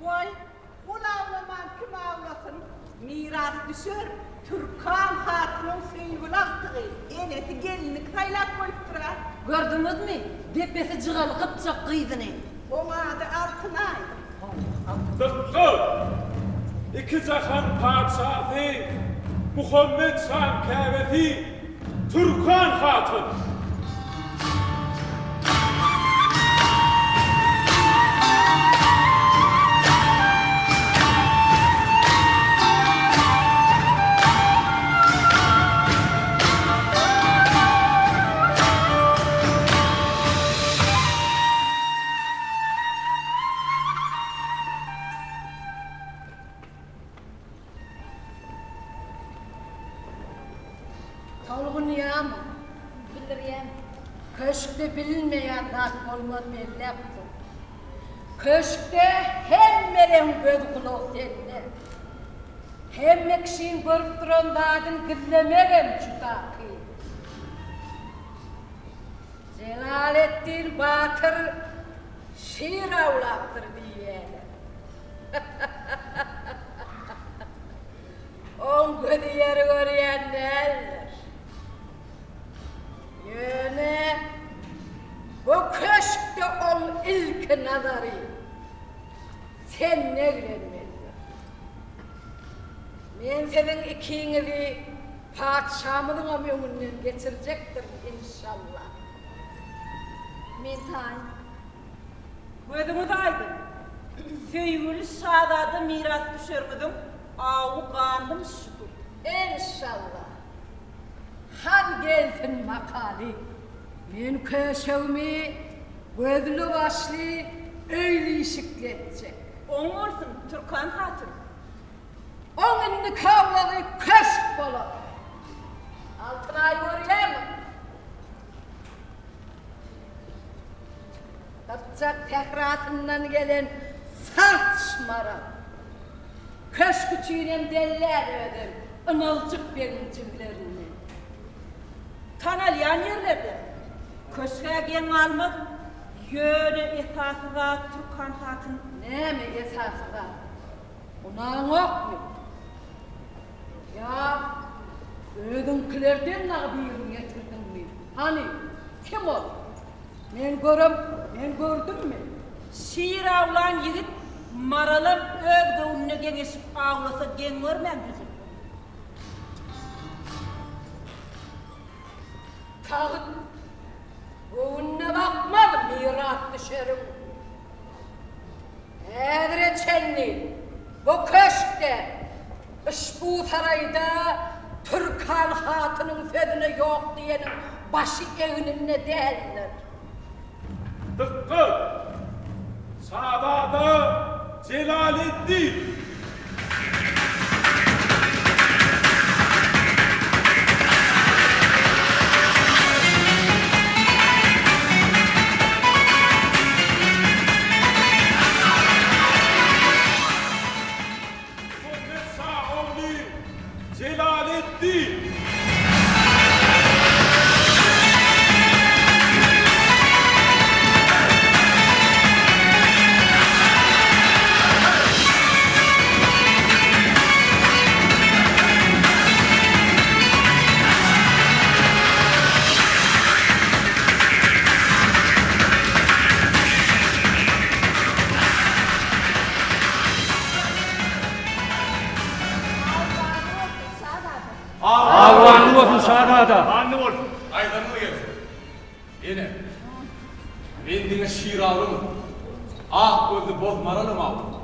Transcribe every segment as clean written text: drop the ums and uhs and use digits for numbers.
Goý, ol awlaman kim awlasyn? Mirasdüşer Türkan hatynyň söýgüli agtygy, enesi gelinlik saýlap goýupdyr-a. Gördüňizmi, depesi jygaly gypjak gyzyny? Oň ady Altynaý. Dykgat! Iki jahan patyşasy Muhammet şaň käbesi Türkan hatyn! Tolgunýarmyň? Bildirýän. Köşkde bilinmeýän zat bolmaz belläp dur. Köşkde hemmeleň göz-gulagy sende. Hemme kişiň görüp duran zadyny gizlemegem juda kyn. Jelaletdin batyr şir awlapdyr diýýäler. Oň gözi ýeri görýän däldir. Ýöne bu köşkde oň ilki nazary sende eglenmelidir. Men siziň ikiňizi patyşamyzyňam öňünden geçirjekdirin, enşalla. Men taýyn. Gözüňiz aýdyň, söýgüli şazada mirasdüşeriňiziň awy ganlymyş şükür. Enşalla. Han gelsin makaly. Men köşegimi gözli-başly öýli-işikli etjek. Oň bolsun, Türkan hatyn. Oň indiki awlagy köşk bolar. Altynaý görýärmiň? Gypjak sährasyndan gelen sarç maral. Köşk üçinem dellär özem Ynaljyk begiň jigilerinden. Tanalýan ýerlerde köşge geň galmaz, ýöne esasy zat Türkan hatyn. Näme esasy zat? Unaňokmy? Ýa özüňkilerden dagy birini getirdiňmi? Hany, kim ol? Men görem, men gördümmi? Şir awlan ýigit maralam öz göwnüne geňeşip awlasa geň görmäň hezil. Tagt göwnüne bakmaz mirasdüşeriň. Häzire çenli bu köşkde, yşbu saraýda Türkan hatynyň sözüne ýok diýeniň başy egninde däldir. Dykgat! Şazada Jelaleddin! Muhammet şa ogly Jelaleddin! Agbanly bolsun şazada. Ganly bolsun. Aýdanyňyz gelsin. Ene, men diňe şirawlymyz, ak gözli boz maralam awladym.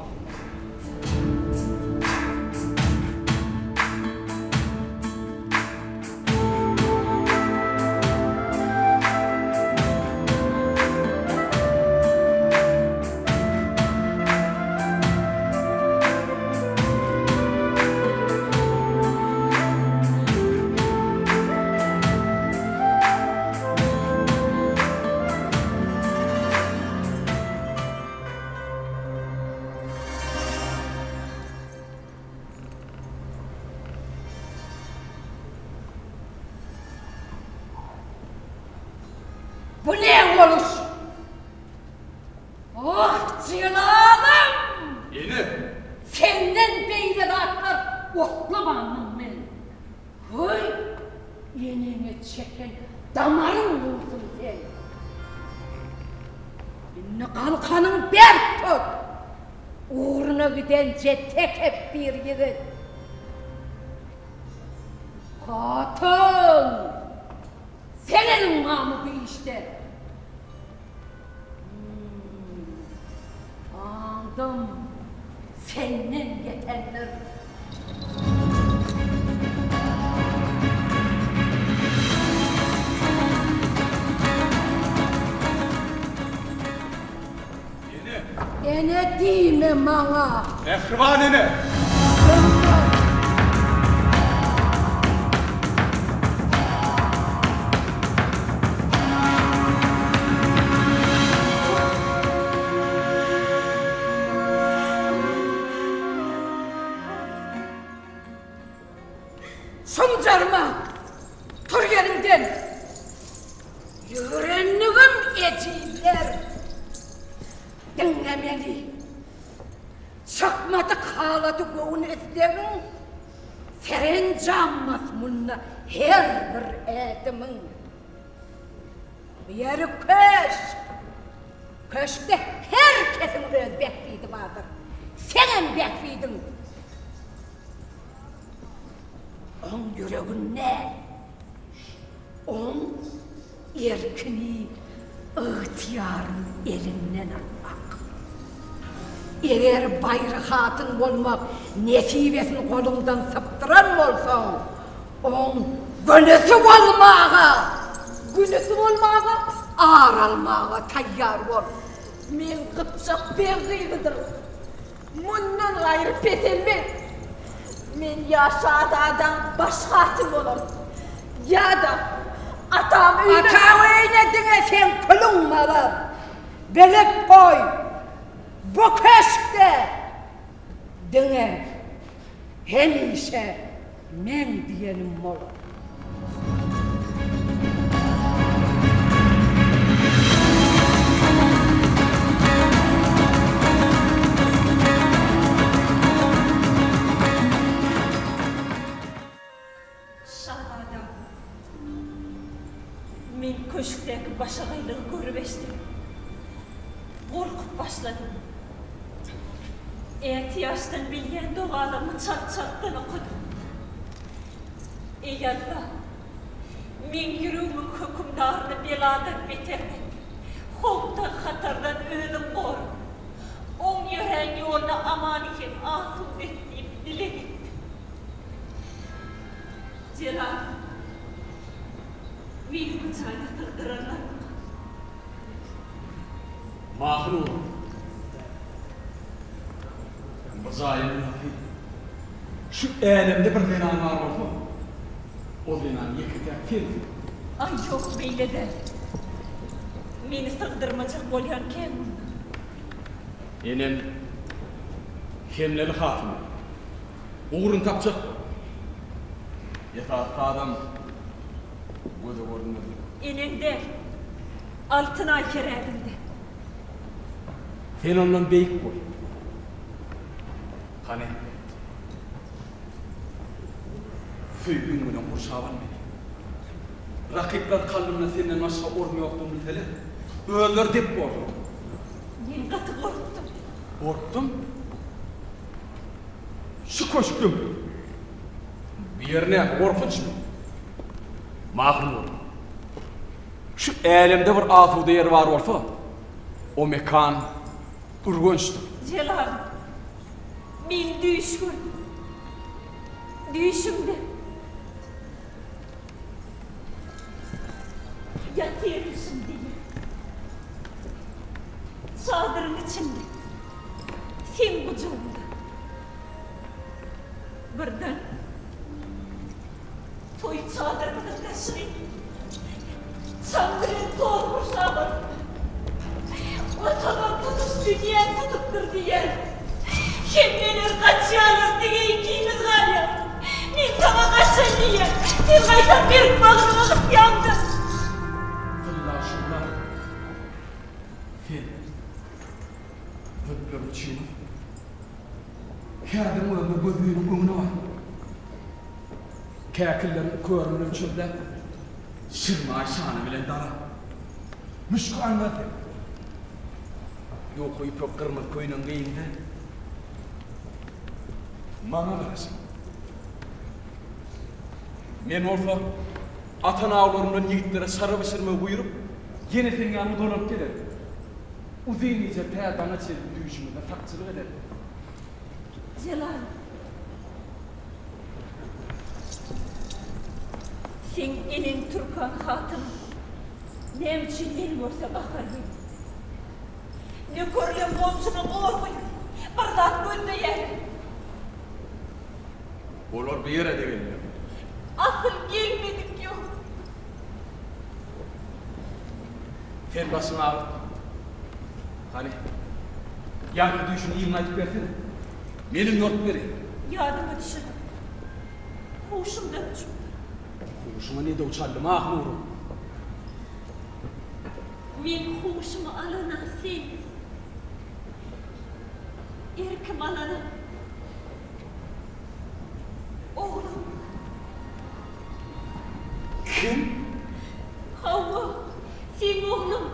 Bu ne boluş? Oh, Jelalym! Ene! Senden beýle zatlar otlamandym men. Goý, eneňe çeken damaryň gursun seň. Indi galkanyňy berk tut. Ugruna gidenje tekepbir ýigit. Hatyn! Seň eliň barmy bu işde? Aňdym, senden ýetendir. Ene! Ene diýme maňa! Mähriban ene! Şumjarma! Tur ýeriňden! Ýürenligim ejizler! Diňle meni! Çykmadyk halaty göwün islegiň, Serenjammas munda her bir ädimiň. Bu ýeri köşk! Köşkde her kesiň öz bähbidi bardyr. Seňem bähbidiň oň ýüreginde. Oň erkini, ygtyýaryny elinden almak. Eger baýry hatyn bolmak nesibesini goluňdan sypdyran bolsaň, oň gönüsi bolmaga, Günüsi bolmaga? Ar almaga taýýar bol. Men gypjak beg gyzydyryn. Mundan gaýry peselmen. Men ýa şazadaň baş hatyny bolaryn, ýa-da atam öýüne. Ataň öýüne diňe seň külüň galar. Bilip goý, bu köşkde diňe hemişe meň diýenim bolar. Şazadam, men köşkdäki başagaýlygy görüp eşidip, gorkup başladym. Ätiýaçdan bilýän dogalarymy çalt-çaltdan okadym. Eý Alla! Meň ýüregimiň hökümdaryny beladan beterden, howpdan-hatardan Özüň gora. Oň ýörän ýoluny aman hem asuda et diýip dileg etdim. Jelal, meni bu jaýa sygdyrarlarmyka? Mahnur, bu jaýa mynasyp. Şu älemde bir zenan bar bolsa, o zenan ýeke-täk sensiň. Aý, ýok, beýle däl. Meni sygdyrmajak bolýan kän munda. Enem Hemleli hatyny ugruny tapjak bol. Esasy zadam göze görünmezlik. Eneň däl, Altynaý her ädimde. Sen ondan beýik bol. Hany. Söýgiň bilen gurşap al meni. Rakyplar kalbymda senden başga orun ýokdugyny bilseler, özleri dep borlar. Men gaty gorkdum. Gorkdum? Şu köşküň bu ýeri näme, gorkunçmy? Mahnur, şu älemde bir asuda ýer bar bolsa, o mekan Ürgençdir. Jelal, men düýş gördüm. Düýşümde ýatyrmyşym diýýär. Çadyryň içinde, seň gujagyňda. Birden Toý çadyrymyzyň daşyny çaň bilen toz gurşap alypdyr. Otalar tutuş dünýäni tutupdyr diýýär. Hemmeler gaçýarlar, diňe ikimiz galýarys. Men saňa gaçaýyn diýýän, sen gaýtam berk bagryňa gysýaň-da. Tylla şular sen zülplerim çyny. Häziriň özünde gözüniň öňüne bar. Käkilleriň körüni bilen çözläp, şirmaý şany bilen dara. Müşki anbar sen. Ýuka ýüpek gyrmyzy köýnegiňi geýiň-de, maňa garaşyň. Men bolsa atan awlarymdan ýigitlere şarap içirmegi buýrup, ýene seň ýanyňa dolanyp gelerin. Uzyn gije tä daňa çenli düýşüňizde sakçylyk ederin. Jelal. Seň eneň Türkan hatyn näme üçin meni görse gahar gelýär? Nökerleň goňşyna gorky, bir zat gözleýärler. Olar bu ýere-de gelmez. Asyl gelmedik ýok. Sen başyňy agyrtma. Hany, ýaňky düýşüni yzyna aýdyp bersene. Menem ýorup bereýin. Ýadyma düşenok. Huşumdan uçupdyr. Huşuňa ne döw çaldy, Mahnurum? Meň huşumy alana sen. Erkimi alana oglum. Kim? Hawa, seň ogluň.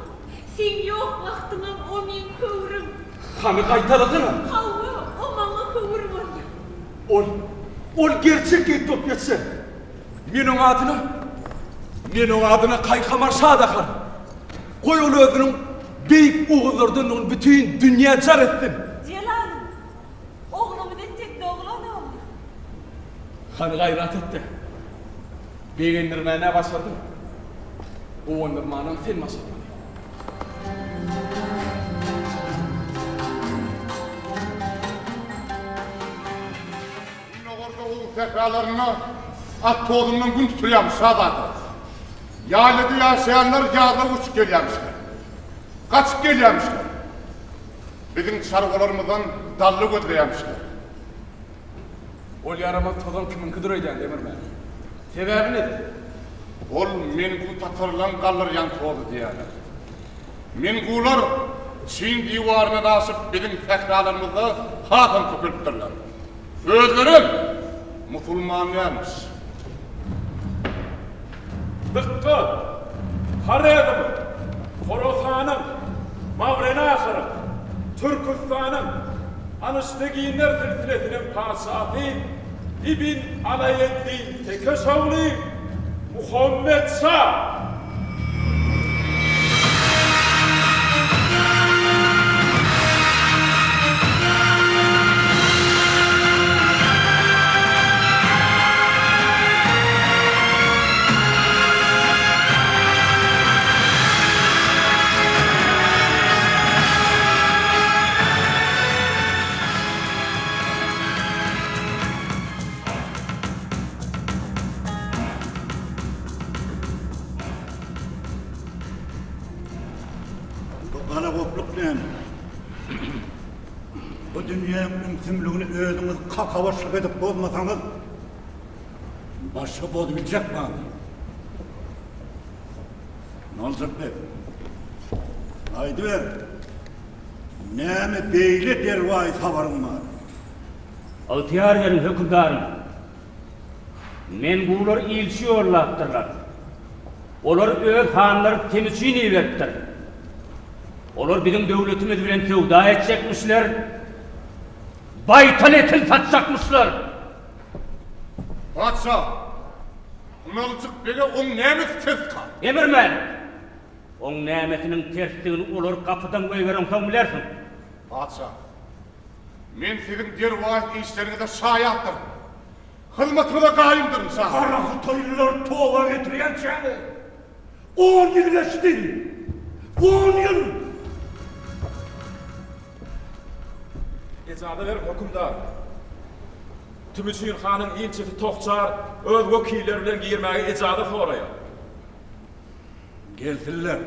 Seň ýok wagtyňam o meň höwrüm. Hany gaýtalasana. Hawa, o maňa höwür bolýar. Ol, ol gerçek ýigit bolup ýetişer. Men oň adyna, men oň adyna Kaýkamar şa dakaryn. Goý ol özüniň beýik oguzlardandygyny bütin dünýä jar etsin. Jelalym, oglumyz entek doglanogmy? Hany gaýrat et-de, begendirmäni-ä başardyň, guwandyrmanam sen başarmaly. Gündogarda Oguz sähralarynda at tozundan gün tutulýarmyş, şazada. Ýaýlada ýaşaýanlar ýazlaga göçüp gelýärmişler. Gaçyp gelýärmişler. Biziň çarwalarymyzdan dally gözleýärmişler. Ol ýaramaz tozan kimiňkidir öýdýän, Demirmen. Sebäbi nedir? Ol Mengu tatarlaň galdyrýan tozy diýýärler. Mengular Çin diwaryndan aşyp biziň sähralarymyzda hasam köpelipdirler. Özlerem musulman dälmiş. Dykgat! Horezmiň, Horasanyň, Mawrenahyryň, Türküstanyň, Anyşteginler silsilesiniň patyşasy Ibn Alaýeddin Tekeş ogly Muhammet şa! Bu galagopluk näme? Bu dünýäň ümsümligini özüňiz kakabaşlyk edip bozmasaňyz, başga bozubiljek barmy? Naljak beg, aýdyber, näme beýle derwaýys habaryň bar? Ygtyýar beriň, hökümdarym! Mengular ilçi ýollapdyrlar. Olar öz hanlary Temuçin iberipdir. Olar biziň döwletimiz bilen söwda etjekmişler, baýtal etini satjakmyşlar. Patyşa, Naljyk bege oň nämesi terska? Emir Mälik, oň nämesiniň tersdigini olary gapydan goýbereňsoň bilersiň. Patyşa, Men siziň derwaýys işleriňize şaýatdyryn. Hyzmatyňyza gaýymdyryn, şa. Gara hytaýlylary toba getirýänçäňiz on ýyl geçdi. On ýyl! Ejaza beriň, hökümdar! Tümüçin hanyň ilçisi Tohçar öz wekilleri bilen girmäge ejaza soraýar. Gelsinler.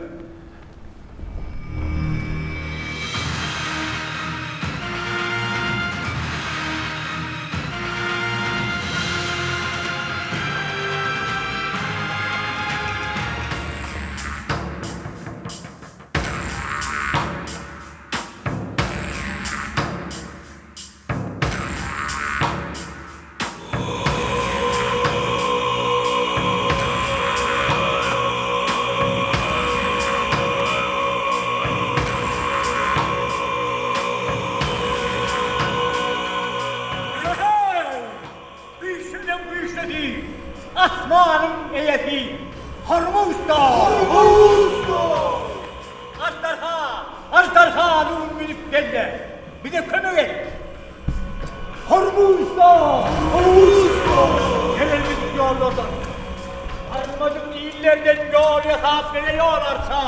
Asmanyň eýesi Hormuzda! Hormuzda! Aždarha! Aždarha nun münüp gel-de, bize kömek et! Hormuzda! Hormuzda! Gelenimiz ýollardan, barylmadyk illerden ýol ýasap bize ýol arça!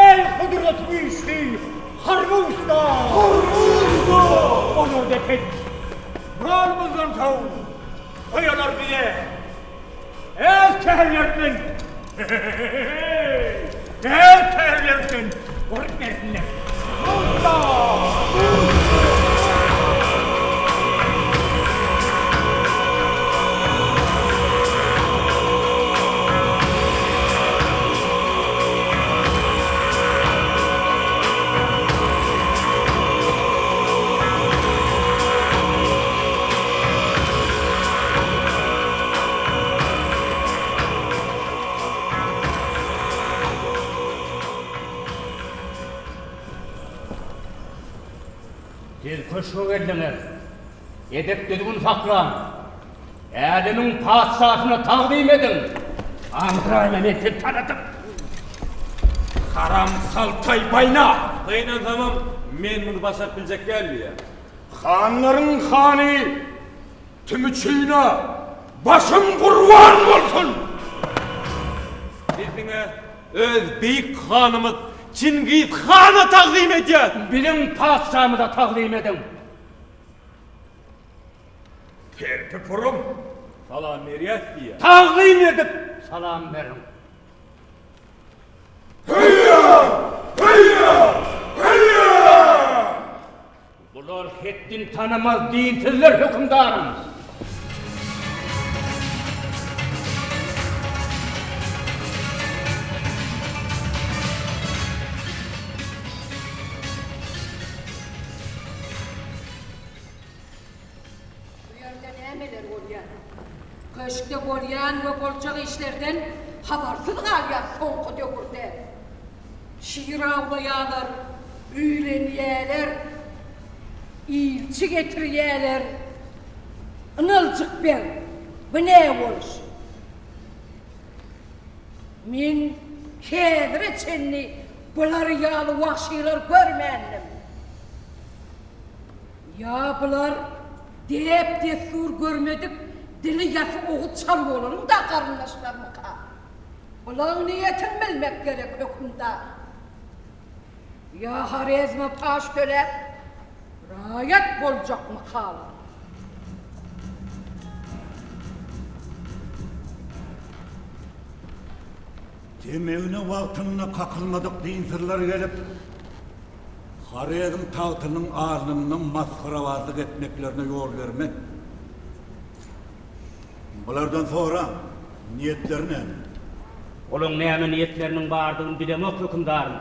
Eý, gudraty güýçli Hormuzda! Hormuzda! Olary dep et! Ýolumyzdan sow! Goý olar bize öz şäherlerinden, öz şäherlerinden orun bersinler. Musa! Siz köşge geldiňiz. Edep-düzgün saklaň. Älemiň patyşasyna tagzym ediň. Aňdyraýma men seni tanadyp. Haram saltaý baýna! Gynansamam, men muny başaryp biljek däl diýýär. Hanlaryň hany Tümüçine başym gurban bolsun! Biz diňe öz beýik hanymyz Çingiz hana tagzym edýäs! Biziň patyşamyza tagzym ediň! Perpi purum! Salam berýäs diýýär. Tagzym edip salam beriň! Heýýa! Heýýa! Heýýa! Bular hetdin tanamaz dinsizler hökümdarym. Bu ýerde nämeler bolýar? Köşkde bolýan we boljak işlerden habarsyz galýar soňky döwürde. Şir awlaýarlar, öýlenýärler, ilçi getirýärler. Ynaljyk beg, bu nä boluş? Men häzire çenli bular ýaly wagşylar görmändim. Ýa bular däp-dessur görmedik dili ýasy oguz çarwalaryň-da garyndaşlarymyka? Bulaň niýetini bilmek gerek, hökümdar. Ýa Horezme paç töläp, raýat boljakmykalar? Temegine wagtynda kakylmadyk dinsizler gelip, Horezm tagtynyň alnynda masgarabazlyk etmeklerine ýol bermen. Bulardan soraň, niýetleri näme? Olaň näme niýetleriniň bardygyny bilemok, hökümdarym.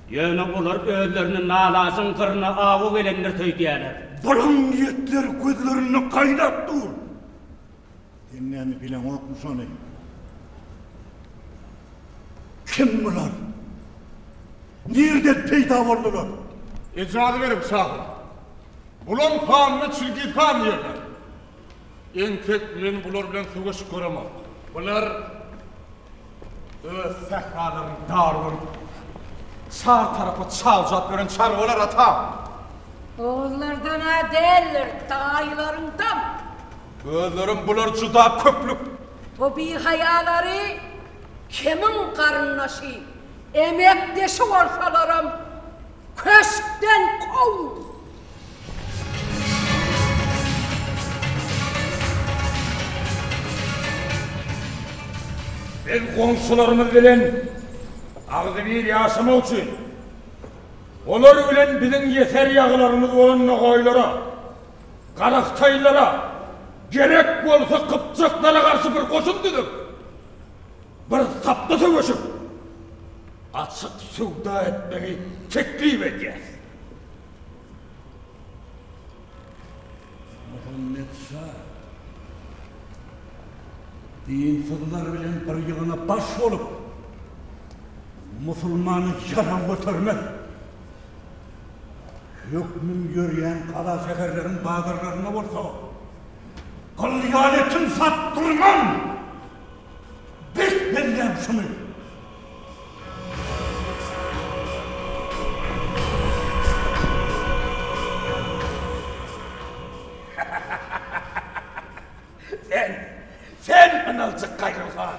Ýöne olar özlerini nalajyň gyryna awa gelendir öýdýärler. Bulaň niýetleri gözlerinde gaýnap dur. Sen näme bileňokmy şony? Kim bular? Nirden peýda boldular? Ejaza beriň, şahym. Bulaň hanyna Çingiz han diýerler. Entek men bular bilen söweşip göremok. Bular öz sähralaryny dar görüp, çar tarapa çawjap ýören çarwalar, ata! Oguzlardan-a däldir, daýylaryňdan. Özlerem bular juda köplük. Bu bihaýalary kimiň garyndaşy, emekdeşi bolsalaram köşkden kow! Biz goňşularymyz bilen agzybir ýaşamak üçin, olar bilen biziň ýeser ýagylarymyz bolan nogaýlara, Garahytaýlylara, gerek bolsa gypjaklara garşy bir goşun düzüp, bir sapda söweşip, açyk söwda etmegi teklip edýäs. Muhammet şa dinsizler bilen bir ýygyna baş bolup, musulmana ýarag götermez. Hökmüm ýörýän gala-şäherleriň bazarlarynda bolsa, gyl ýaly etin satdyrman! Eýýäm şuny. Sen, sen Ynaljyk Gaýrul han!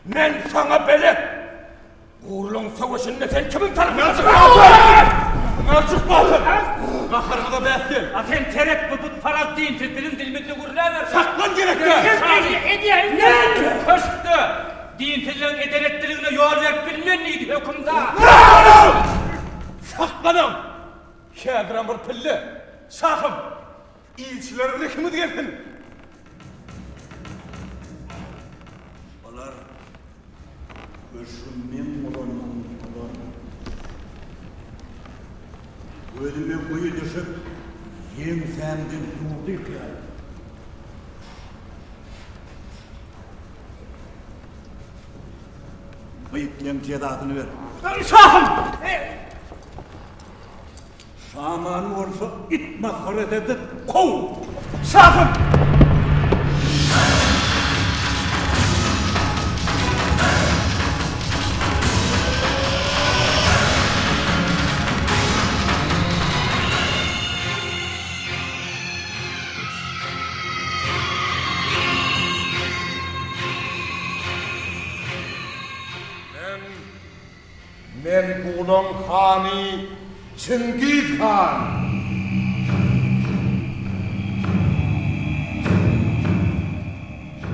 Men saňa belet! Gurlaň söweşinde sen kimiň tarapynda çykdyň? Ynaljyk batyr! Gaharyňyza bäs gel! A sen seret bu butparaz dinsiz biziň dilimizde gürläberse. Saklan gerek däl! Men köşkde dinsizligiň eden-etdiligine ýol berip bilmen diýdi hökümdar. Saklanyň! Häzirem bir pille! Şahym! Ilçilere rehimiz gelsin! Olar Köşgüň meň bolanyny unutdylar. Gözüme guýy düşüp, ýeňsämden ýurdy ýykýar. Gyýytleň jezasyny ber. Şahym! Şamany bolsa it masgarasy edip kow! Şahym! Men Men Gulan hany Çingiz han!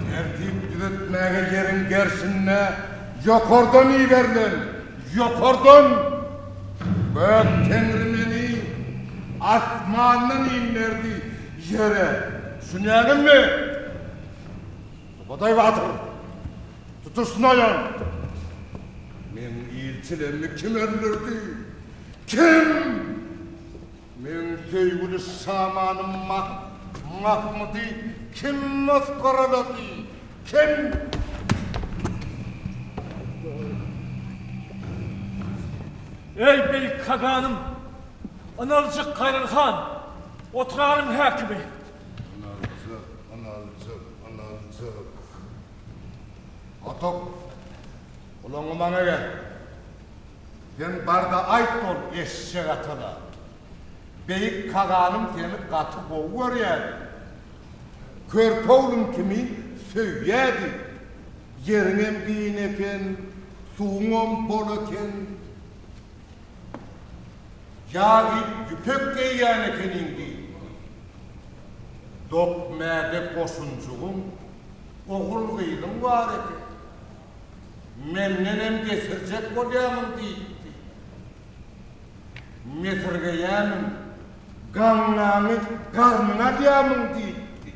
Tertip düzetmäge ýeriň gerşinde ýokardan iberilen, ýokardan! Gök Teňri meni asmandan inderdi ýere. Düşünýäňizmi? Subudaý batyr! Tutuş noýon! Meň ilçilerimi kim öldürdi? Kim? Meň söýgüli şamanym Mahmydy kim masgaralady? Kim? Eý, beýik kaganym! Ynaljyk Gaýral han, Otraryň häkimi! Ynaljyk, ynaljyk, ynaljyk. Atak, gulagyňy maňa ger. Sen bar-da aýt ol eşşek atana. Beýik kaganym seni gaty gowy görýärdi. Körpe oglum kimi söýýärdi. Ýeriňem giň eken, suwuňam bol eken. Ýag iýip ýüpek geýýän ekeniň diýipdi. Dok mäde goşunjygyň Ogul-gyzyň bar eken. Mendenem geçirjek bolýamyň diýipdi. Mesirgeýämiň, gaňňaňy garnyňa alýamyň diýipdi.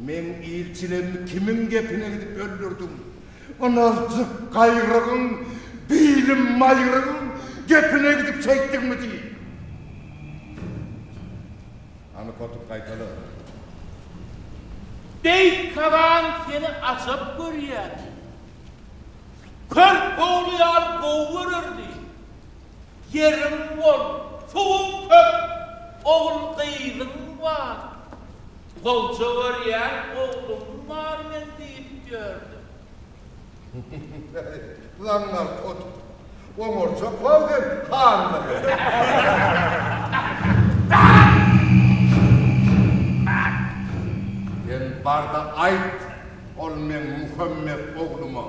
Meň ilçilemmi kimiň gepine gidip öldürdiň? Ynaljyk gaýrygyň, bilim maýrygyň gepine gidip şeýtdiňmi diýip. Hany kotuk gaýtala. Beýik Kagan seni ajap görýärdi. Körpe ogly ýaly gowy görerdi. Ýeriň bol, suwuň köp, ogul-gyzyň bar. Gowja görýän oglum bar meň diýip ýördi. Zaňňar kotuk. Oňarjak how sen hanlygy. Sen bar-da aýt ol meň Muhammet ogluma.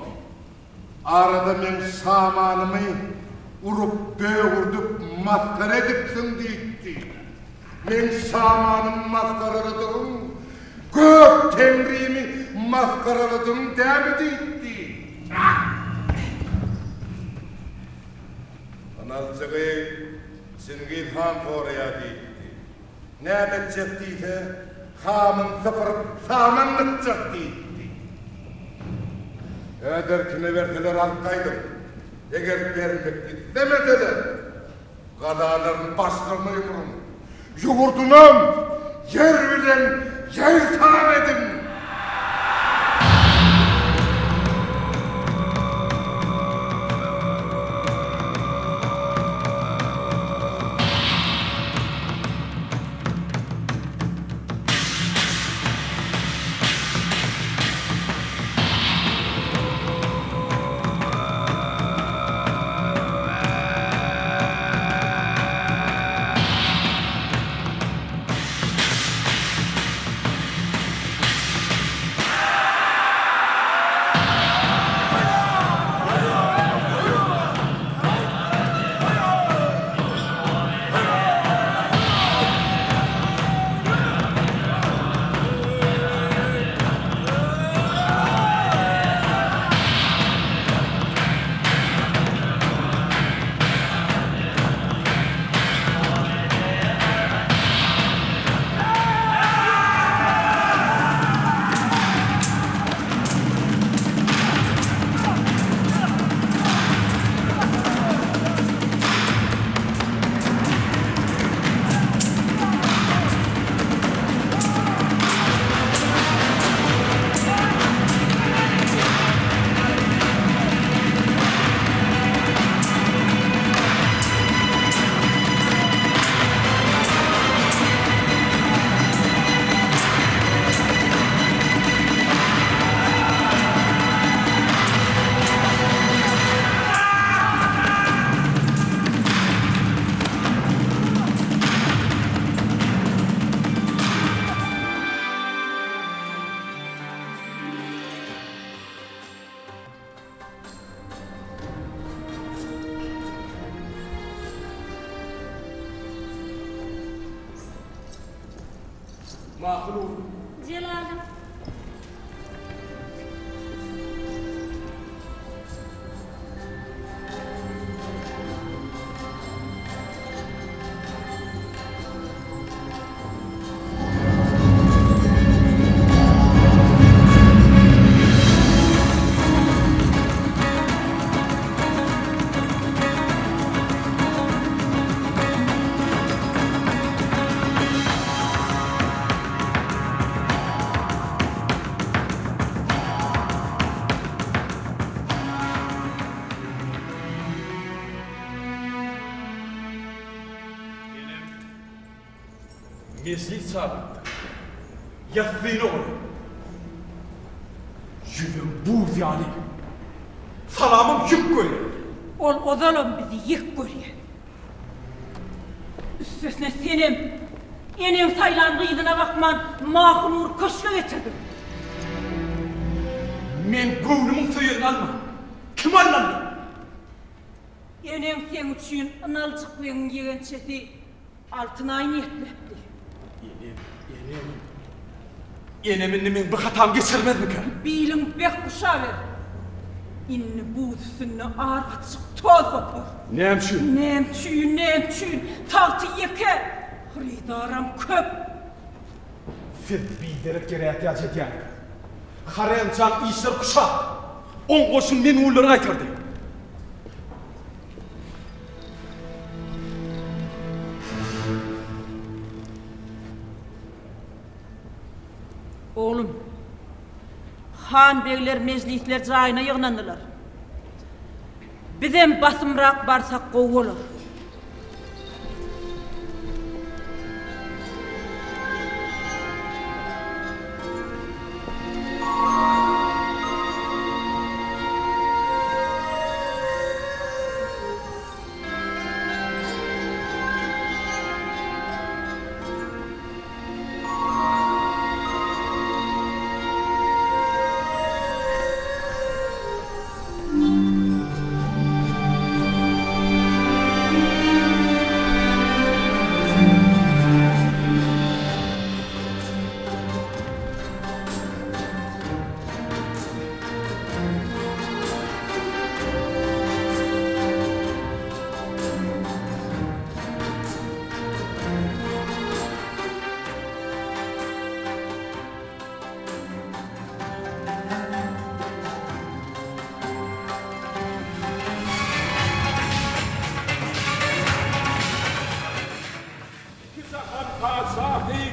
Arada meň samanymy urup bögürdip masgara edipsiň diýipdi. Meň samanymy masgaraladygyň Gök Teňrimi masgaraladygyň dämi diýipdi. Ynaljygy Çingiz han soraýar diýipdi. Näme etjek diýse, hamyny sypyryp saman dykjak diýipdi. Öz erkine berseler alyp gaýdyň. Eger bermek islemeseler, Galalaryny başlaryna ýumuryň. Ýurdunam ýer bilen ýegsan ediň. Mahynur. Jelalym. Enem mejlis çagyrypdyr. Ýassyny goý. Ýüzüm buz ýaly. Salamym ýük görýär. Ol ozalam bizi ýek görýär. Üstesine senem eneň saýlan gyzyna bakman Mahynury köşge getirdiň. Men göwnümiň söýenini alman, kimi almaly? Eneň seň üçin Ynaljyk begiň ýegençesi Altynaý niýetläpdi. Enem, enem. Enem indi meň bir hatam geçirmezmikä? Biliň bek guşaber. Indi buz üstünde ar gatyşyk toz gopar. Näme üçin? Näme üçin, näme üçin? Tagty ýeke, hyrydaram köp. Siz biderek ýere ätiýaç edýäňiz. Haremjan işler kuşat. Oň goşuny mengullary gaýtardy. Oglum, han-begler mejlisler jaýyna ýygnandylar. Bizem basymrak barsak gowy bolar. Iki jahan patyşasy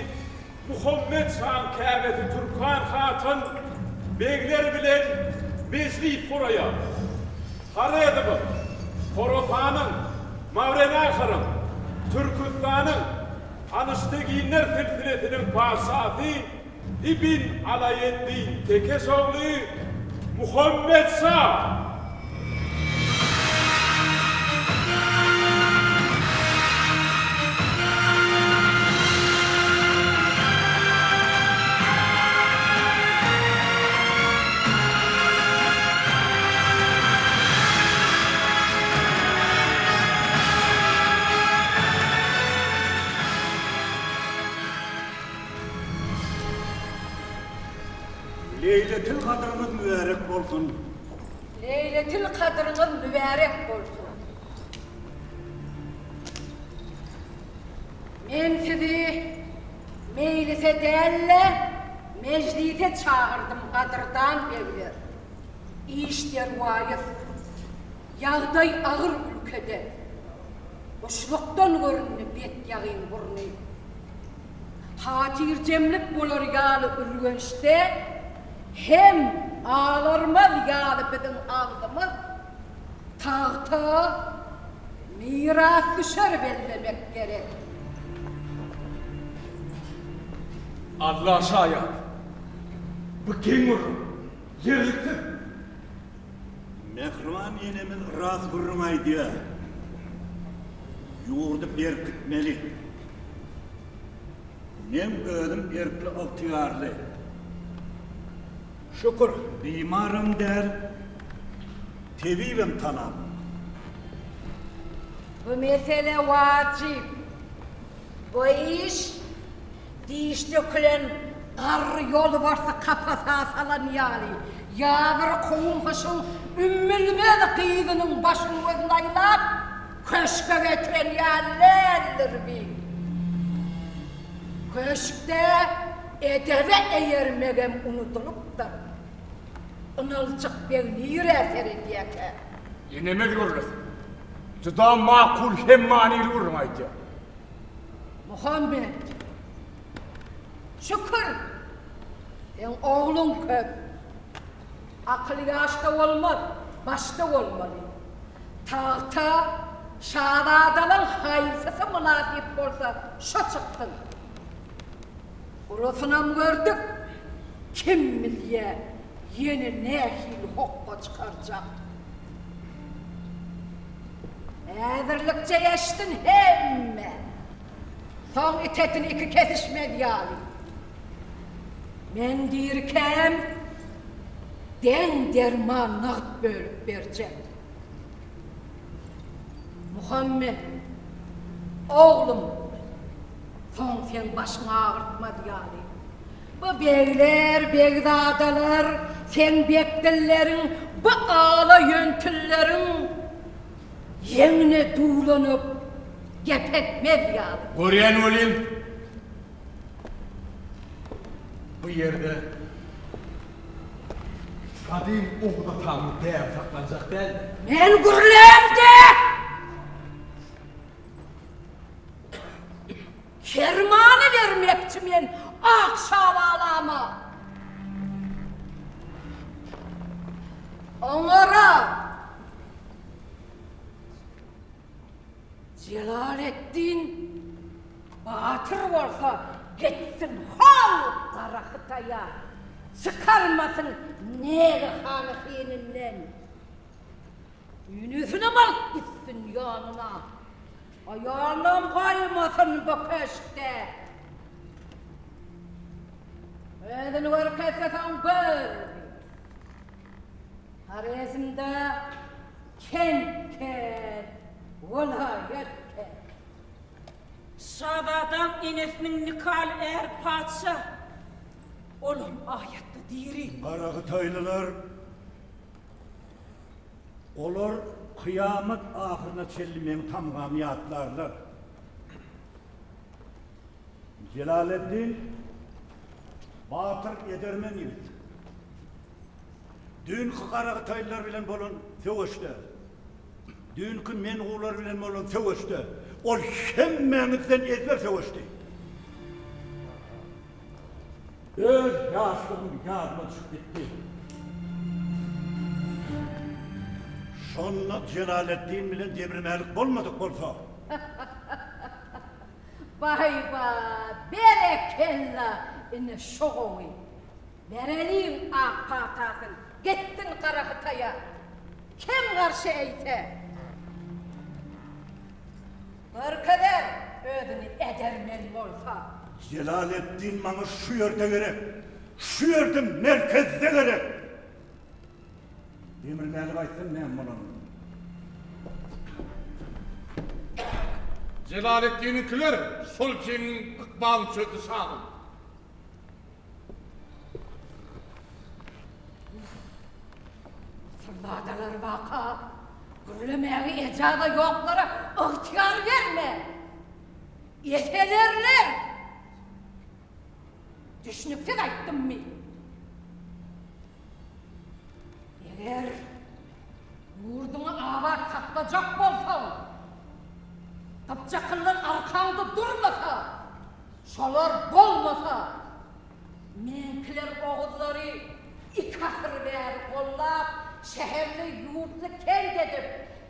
Muhammet şaň käbesi Türkan hatyn begler bilen mejlis guraýar. Horezmiň, Horasanyň, Mawrenahyryň, Türküstanyň Alyşteginler silsilesiniň patyşasy Ibn Alaýeddin Tekeş ogly Muhammet şa! Leýletil gadryňyz mübärek bolsun. Leýletil kadryňyz mübärek bolsun. Men sizi meýlise däl-de, mejlise çagyrdym, gadyrdan begler. Iş derwaýys. Ýagdaý agyr ülkede. Guşlukdan göründi bet ýagyň burny. Hatyrjemlik bolar ýaly Ürgençde hem alarmaz ýaly biziň agzymyz tagta mirasdüşer bellemek gerek. Alla şaýat, bu geň gürrüň, ýerliksiz. Mähriban enemiz ras gürrüň aýdýar. Ýurdy berkitmeli. Meň özüm erkli-ygtyýarly. Şükür, bimaram däl, tebibem tanap. Bu mesele wajyp. Bu iş. Diş dökülen garry ýolbarsy kapasa salan ýaly, ýa bir kowum-hyşyň ümmülmez gyzynyň başyny-gözüni aýlap, köşge getiren ýaly däldir bi. Köşkde edebe eýermegem unudylypdyr. Ynaljyk beg nirä seredýärkä? Enemiz gürlesin. Juda makul hem manyly gürrüň aýdýar. Muhammet, şükür, seň ogluň köp. Akyl ýaşda bolmaz, başda bolmaly. Tagta şazadalaň haýsysy mynasyp bolsa, şo çyksyn. Ulusynam gördük, kim bilýä, ýene nähili hokga çykarjak. Häzirlikçe eşitsin hemme. Soň it etini iki kesişmez ýaly. Men dirikäm, deň-derman nagt bölüp berjek. Muhammet, oglum, soň seň başyňy agyrtmaz ýaly. Bu begler, begzadalar, seň bekdilleriň, bu ala ýöntülleriň ýeňine duwlanyp gep etmez ýaly. Görýän welin, bu ýerde gadym Oguz atamyň däbi saklanjak däldir. Men gürlämde! Permany bermekçi men ak şabalama. Oňara Jelaletdin batyr bolsa gitsin hol Gara Hytaýa, çykarmasyn Negi hany hininden. Enesinem alyp gitsin ýanyna. Aýalynam goýmasyn bu köşkde. Özüni görkezse soň gör. Horezmde kent kän, welaýat kän. Şazadaň enesiniň nikaly äri patyşa. Olam aýatda diri. Garahytaýlylar Olar kyýamat ahyryna çenli meň tamgamy ýatlarlar. Jelaleddin batyr edermen ýigit. Düýnki garahytaýlylar bilen bolan söweşde, düýnki mengular bilen bolan söweşde ol hemmäňizden ezber söweşdi. Öz ýaşlygym ýadyma düşüp gitdi. Şonda Jelaleddin bilen Demir Mälik bolmadyk bolsa. Baý-ba, berekella, ine şo gowy. Bereliň ak patasyn, gitsin Gara Hytaýa. Kim garşy eýse? Görkezer özüni edermen bolsa. Jelaleddin maňa şu ýerde gerek. Şu ýerde merkezde gerek. Demir Mälik aýtsyn näme bolanyny. Jelaleddiniňkiler şol jeňiň ykbalyny çözdi şahym. Asylzadalar waka gürlemäge ejaza ýoklara ygtyýar berme. Eselerler. Düşnüksiz aýtdymmy? Eger ýurduňy abat saklajak bolsaň, gypjaklylar arkaňda durmasa, Şolar bolmasa, meňkiler oguzlary ik asyr bäri gollap, şäherli, ýurtly kent edip,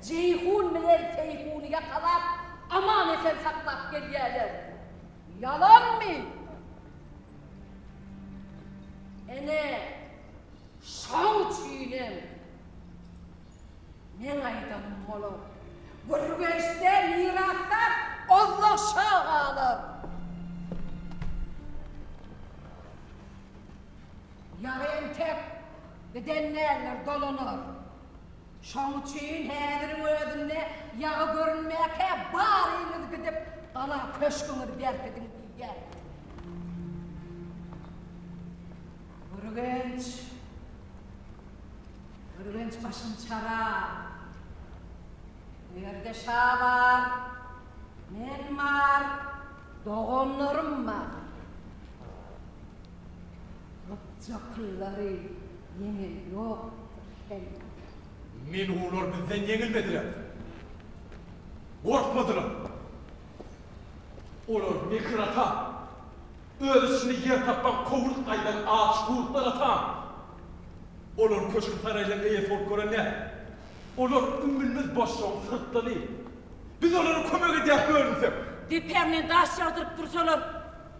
Jeýhun bilen Seýhuny ýakalap, aman-esen saklap gelýärler. Ýalanmy? Ene, şoň üçinem Meň aýdanym bolar. Gürgençde mirasdar Ozlag şa galar. Ýagy entek giden däldir, dolanar. Şoň üçin häziriň özünde ýagy görünmäkä baryňyz gidip gala köşgüňizi berkidiň diýýär. Gürgenç, Gürgenç başyny çara. Bu ýerde şa bar, men bar, doganlarym bar. Gypjaklyary ýeňen ýokdur hem. Mengular bizden ýeňilmediler. Gorkmadylar. Olar mekir ata. Öz içinde ýer tapman kowulyp gaýdan aç gurtlar ata. Olar köşgi-saraýlaryň eýesi bolup gören däl. Olar ümmülmez boşlugyň syrtlany. Biz olara kömek edýäs bölünsek. Depäňden daş ýagdyryp dursalar,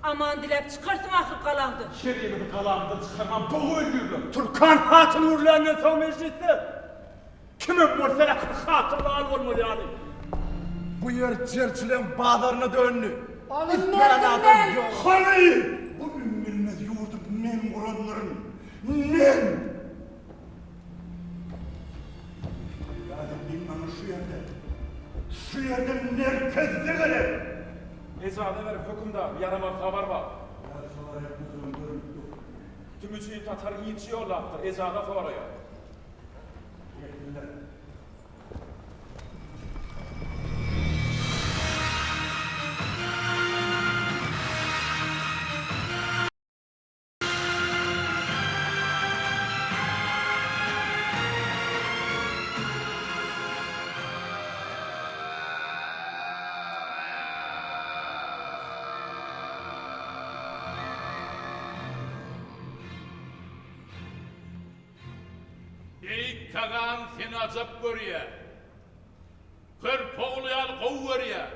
aman diläp çykarsyň ahyr galaňdan. Şerimizi galamyzdan çykarman bogy öldürler. Türkan hatyn gürländen soň mejlisde kimem bolsa ähli hatynlar bolmaly ýaly. Bu ýer jerçileň bazaryna döndi. Ony Islän adam merdim ýok. Hany, bu ümmülmez ýurdy men gurandyryn. Men! Ýa-da maňa şu ýerde, şu ýerde merkezde gerek! Ejaza beriň, hökümdar, ýaramaz habar bar. Ýagşy habar etmesegem görnüp dur. Tümüçin tatar ilçi ýollapdyr, ejaza soraýar. Gelsinler. Beýik Kagan seni ajap görýär. Körpe ogly ýaly gowy görýär.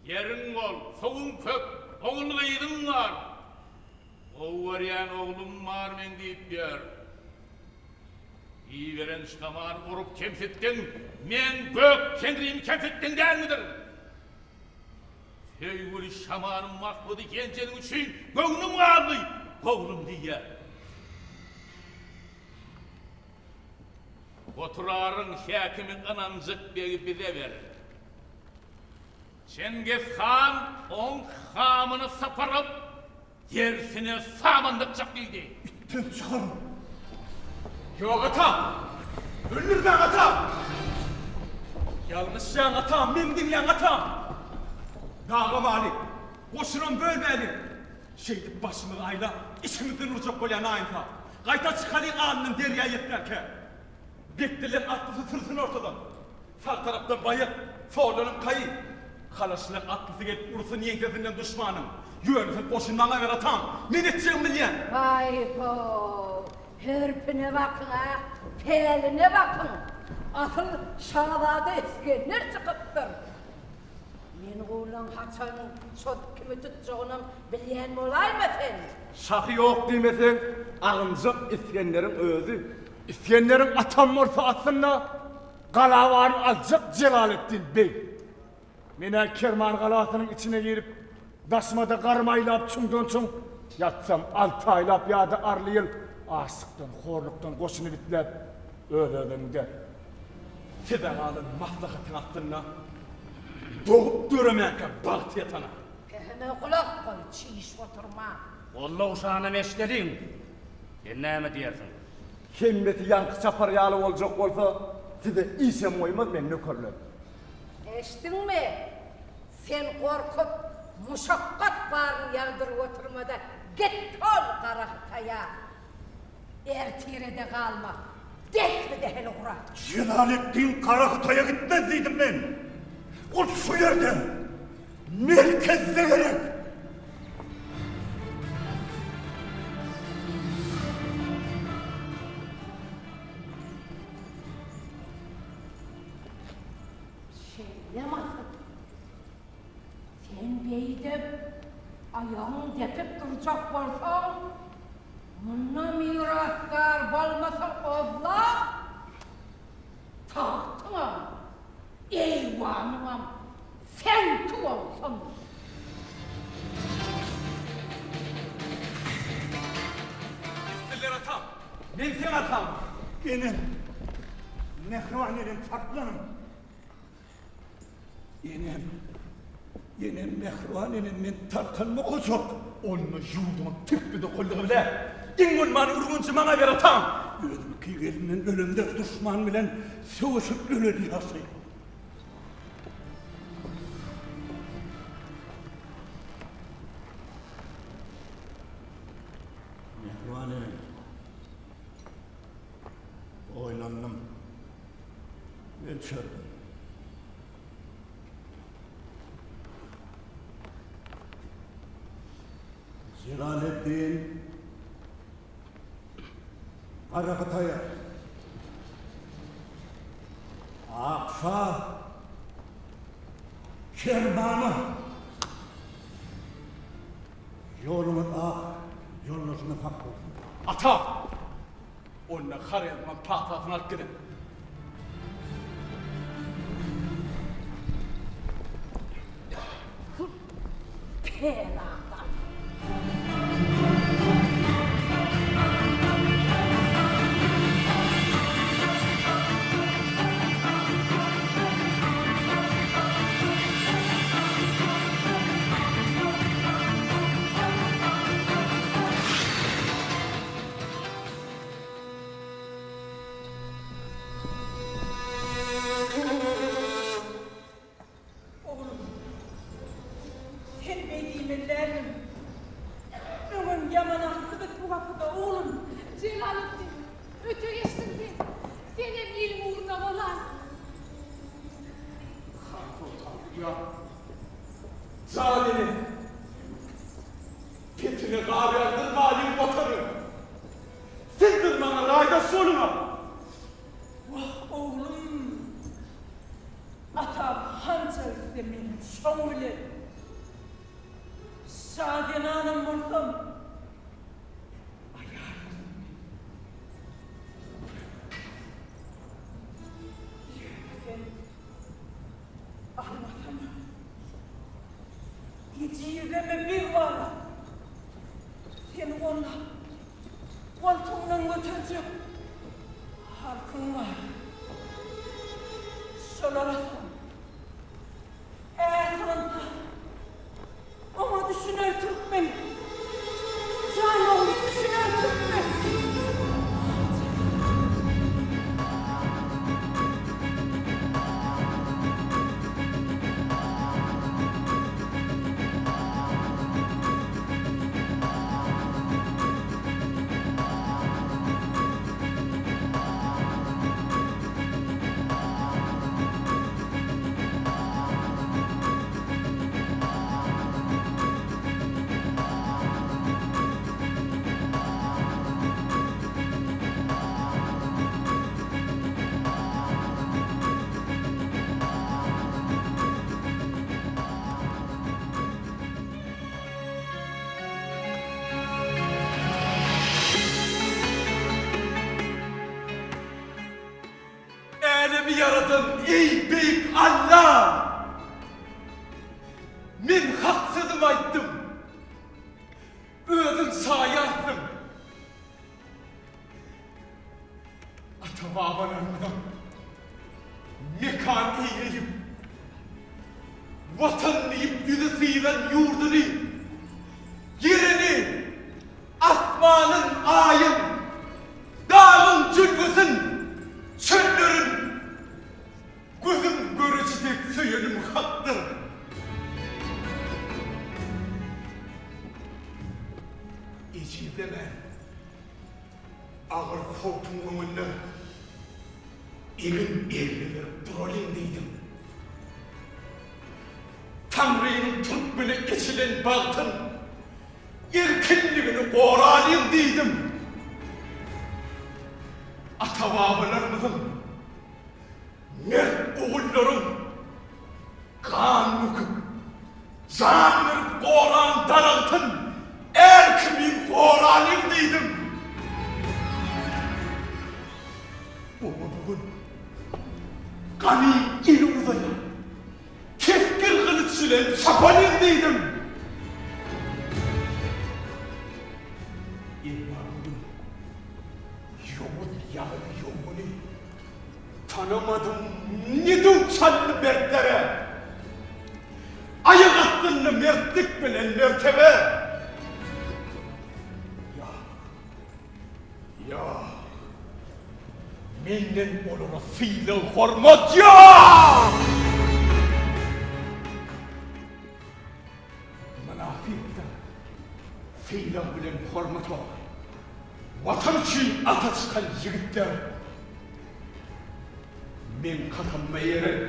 Ýeriň bol, suwuň köp, ogul-gyzyň bar. Gowy görýän oglum bar meň diýip ýör. Iberen şamany urup kemsitdiň, meň gök Teňrimi kemsitdiň dälmidir? Söýgüli şamanym Mahmydy ýenjeniň üçin göwnüm galdy, oglum diýýär. Oturaryň häkimi Ynanjyk begi bize ber. Çingiz han oň hamyny sypyryp, derisine sabyn dykjak diýdi. Itden çykaryn. Ýok atam! Öldürmäň atam! Ýalňyşýaň atam, meni diňläň atam! Dagamaly, goşunam bölmäliň. Şeýdip başymyzy aýlap, içimizden urjak bolýar naýynsap. Gaýta çykalyň alnyndan derýa ýetmänkä. Bekdelen atlysy sürsün ortadan. Sag tarapdan baýak, soldanam kaýy. Halaşlaň atlysy gelip ursun ýeňsesinden duşmanyň. Ýöne sen goşuny maňa ber atam, men etjegimi bilýän. Waý-how, hörpüne bakyň-a, päline bakyň! Asyl şazada Isgender çykypdyr. Men gulaň haçan çozup kimi tutjagynam bilýän bolaýma sen? Şahy ýok diýmeseň, agynjak Isgenderiň özi. Isgenderiň atam bolsa aslynda gala baryny aljak Jelaletdin beg. Men-ä Kerman galasynyň içine girip, daşyma-da garym aýlap çuňdan-çuň ýatsam, alty aýlap ýa-da arly ýyl açlykdan, horlukdan goşuny bitläp, öz-özüne gider. Size galan maslahatyň astynda dogup döremänkä bagty ýatana. Pähime gulak goý, çişip oturma. Gollag şanam eşideliň. Sen näme diýersiň? Hemmesi ýaňky çapar ýaly boljak bolsa, size işem goýmaz meň nökerlerim. Eşitdiňmi? Sen gorkup, muşakgat baryny ýagdyryp oturma-da, git hol gara Hytaýa. Ertire-de galma, desbi-dehil ugra. Jelaletdin Gara Hytaýa gitmez diýdim men. Ol şu ýerde, merkezde gerek. Şeýle masyp. Sen beýdip, aýagyň depip durjak bolsaň, munda mirasdar bolmasaň ozlap, tagtyňam, eýwanyňam seňki bolsun! Gitdiler atam, men seň arkaňda. Enem, mähriban enem saklanyň! Enem, enem, mähriban enem, men Tarkan okajak. Onda ýurduňa tüpbi dokuldygy bile. Iň bolman Ürgenji maňa ber atam! Özümiňki elimden ölemde duşman bilen söweşip ölen ýagşy. Mähriban enem. Oýlandym. Ölçerdim. Jelaleddin Gara Hytaýa Akşa Kermana Ýoluňyz ak, ýoldaşyňyz hak bolsun. Ata! Onda Horezmiň pagtasyny alyp gidiň. Peladan. Oglum, sen beý diýmeli däldiň. Öňem ýaman atly biz bu gapyda, oglum. Jelaletdin, öte geçdiň sen. Senem iliň ugruna bolaý. Han soltan ýa jan ene. Petine gar ýagdyrmaýyn watany. Sizdir maňa raýdaş boluňa. Wah, oglum! Atam hança gitse menem şoň bilen. Şa zenanam bolsam, aýaldyryn men. Ýöne sen almasana. Ejizleme beg bala. Seni gollap, goltugyňdan göterjek halkyň bar. Şolara sal. Ärhanta, oňa düşüner türkmen. Jan oglum, düşüner türkmen. Älemi ýaradan eý beýik Alla! Men hak sözümi aýtdym. Özüň şaýatsyň. Ata-babalarymyzyň mekan eýleýip, Watan diýip ýüzi sylan ýurduny, ýerini, asmanyň, aýyň, dagyň jülgesin, çöllerin gözüm göreji dek söýenim hakdyr. Ejizlemän. Agyr howpuň öňünde egin egne berip duralyň diýdim. Taňrynyň türkmene eçilen bagtyn, erkinligini goralyň diýdim. Ata-babalarymyzyň mert ogullaryň Gan döküp, jan berip goran daragtyn är kimin goralyň diýdim. Oňa bu gün ganym eli uzaýar, kesgir gylyç bilen çapalyň diýdim. Emma bu gün ýowuz ýagyny ýowuny Tanamadym ne döw çaldy mertlere, Aýak astynda mertlik bilen mertebe. Ýa. Menden olara sylag-hormat ýok! Mynasypdyr sylag bilen hormata Watan üçin ata çykan ýigitler. Meň kasamyma eren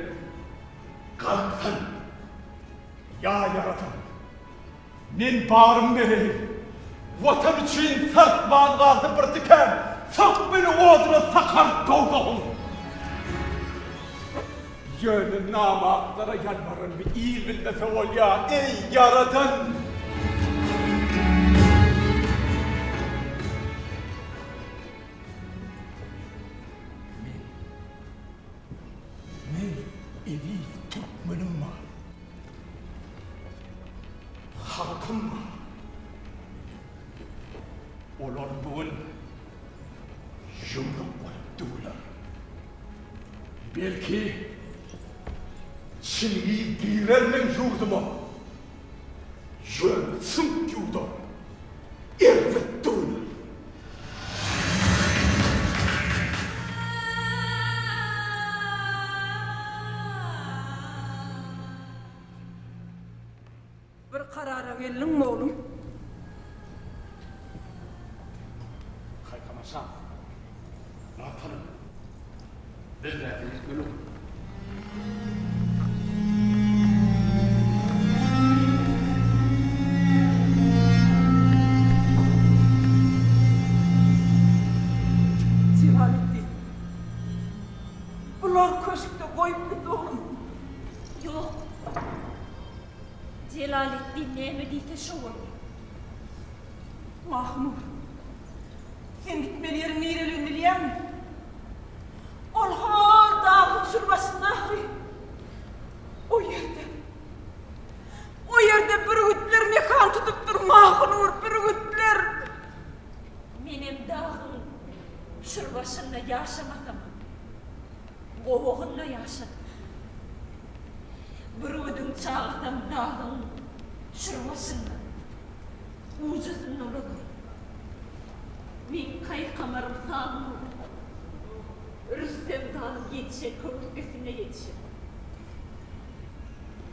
galksyn ýa ýaradan. Men barymy bereýin. Watan üçin sarsman galsa bir tiken, Sok meni oduna sakar dowzahyň. Ýöne namartlara ýalbaranymy il bilmese bolýa, eý, Ýaradan! Men, men eziz türkmenim bar. Halkym bar. Olar bu gün ýumruk bolup durlar. Belki, Çingiz girer meň ýurduma, ýöne süňk ýuwdar, erbet döwler. Bir karara geldiňmi, oglum? Kaýkamaşa, Natalyň, biz nädip gitmeli oglum? Jelaletdin, bulary köşkde goýup git, oglum. Ýok. Jelaletdin näme diýse şo bolýar. Mahmut, sen gitmeli ýeriň nireligini bilýäňmi? Ol hol dagyň çür başynda ahyry. O ýerde, o ýerde bürgütler mekan tutupdyr, Mahynur, bürgütler! Menem dagyň çür başynda ýaşamasam, gowagynda ýaşadym. Bürgüdiň çagasam dagyň çür başynda, ujasynda ulalar. Meň kaýkamarym saz bolar. Rüstem dagyň ýetişen höwürtgesinde ýetişer.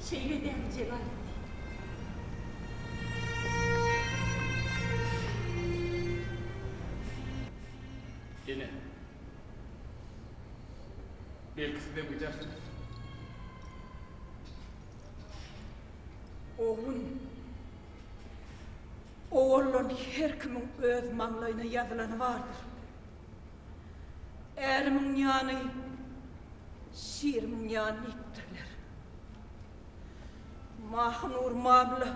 Şeýle dämi, Jelaletdin? Ene. Belki sizem gidersiňiz. Oglum, owaldan her kimiň öz maňlaýyna ýazylany bardyr. Ärimiň ýany, şirimiň ýany diýipdirler. Mahynur mamla.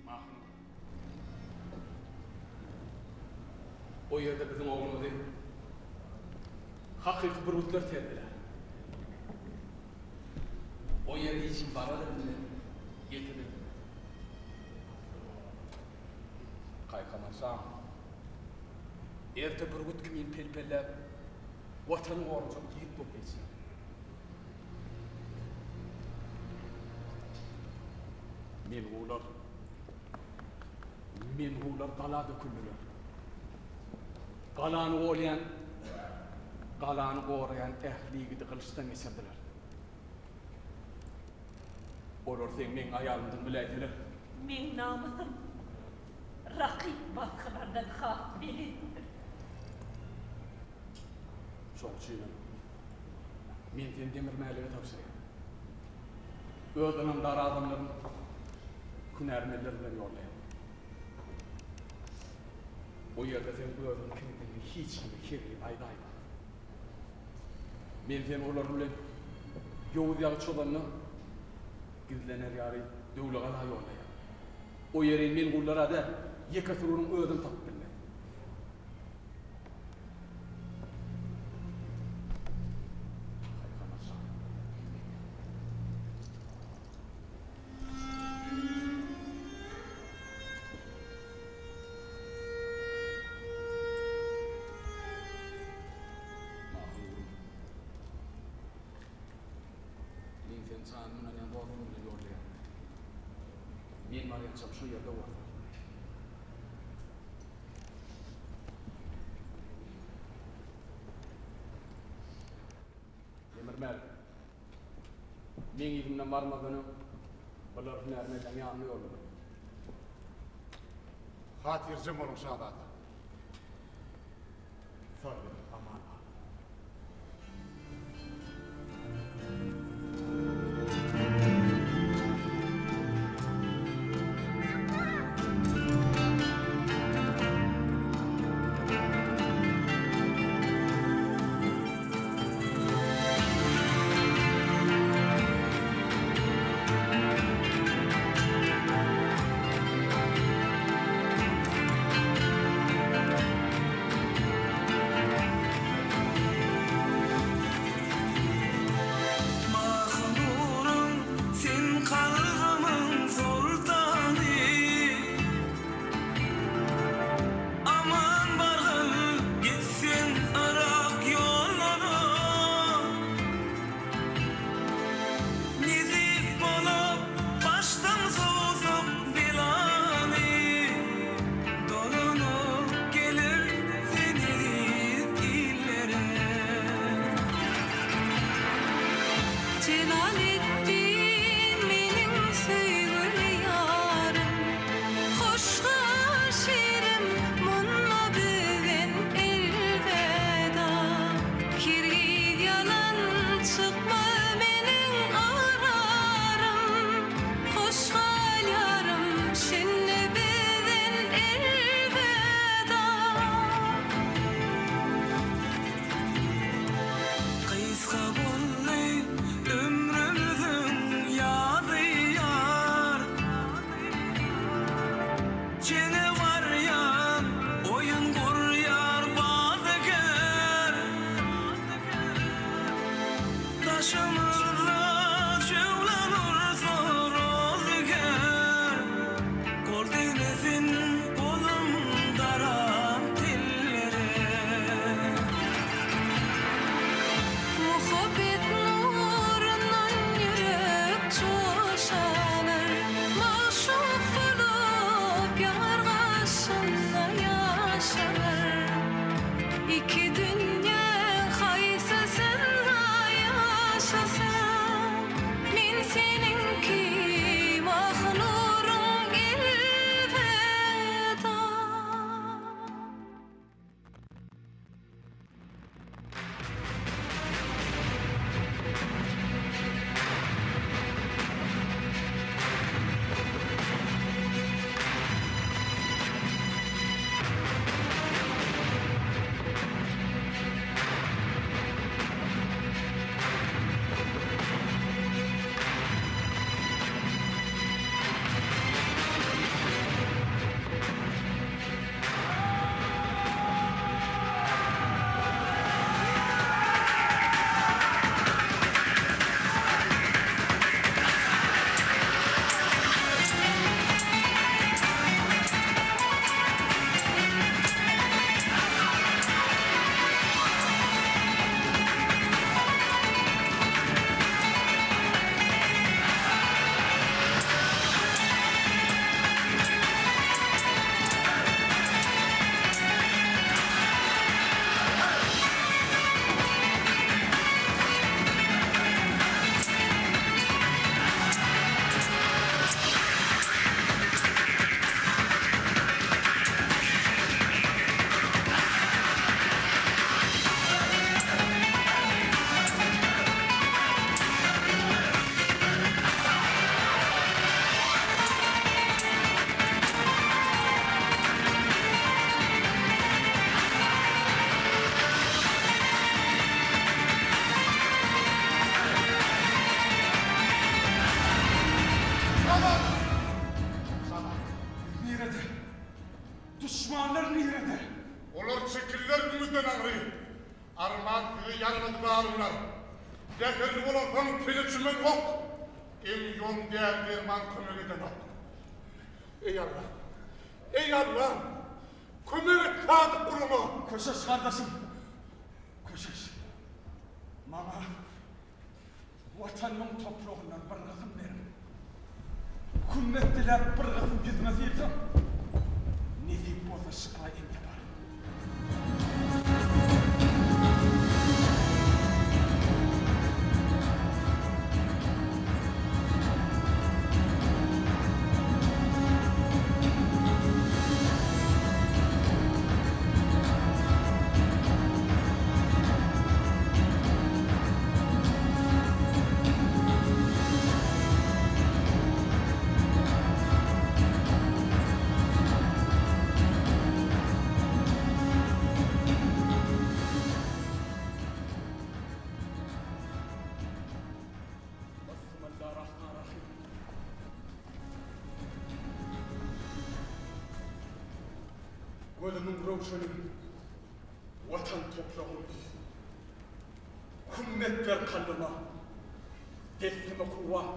Mahmut. O ýerde biziň oglumyzy hakyky bürgütler terbiýelär. O ýere hiç kim bara-da bilmez, ýete-de bilmez. Kaýkamaşam, erte bürgüt kimin pel-pelläp, Watany gorajak ýigit bolup ýetişer. Mengular, mengular gala döküldiler. Galany golýan, galany goraýan ähli ýigidi gylyçdan geçirdiler. Olar seň meň aýalymdygyňy biläýseler. Meň namysym rakyp basgylardan has belentdir. Şoň üçinem men seni Demir Mälige tabşyrýan. Öz ynamdar adamlarym, hünärmenler bilen ýollaýan. O ýerde sen özüň kimdigini hiç kime hergiz aýdaýma. Men seni olar bilen ýowuz ýagy çozanda gizlener ýaly Döwlegala ýollaýan. O ýeri men-gullar-a däl, ýeke sürüniň özem tapyp bilmez. Men seni janymy ynanýan dostum bilen ýollaýan. Men barýançam şu ýerde bolsun. Demir Mälik, meň yzymdan barmazdan öň bular hünärmenleň ýanyna ýollamaly. Hatyrjem boluň, şazada. Sag boluň, aman galyň. ýarady. Arman size ýaramady barymlar. Zäherli bolansoň tene çümen ok. Em-ýom däri-derman kömek edenok. Eý Allam! Eý Allam! Kömek et sadyk guluňa! Köşeş gardaşym, köşeş. Maňa Watanymyň topragyndan bir gysym beriň. Hümmet diläp bir gysym ýüzüme syrsam, nesip bolsa şypa em taparyn. Gözümiň röwşeni Watan topragym. Hümmet ber kalbyma, dessime kuwwat.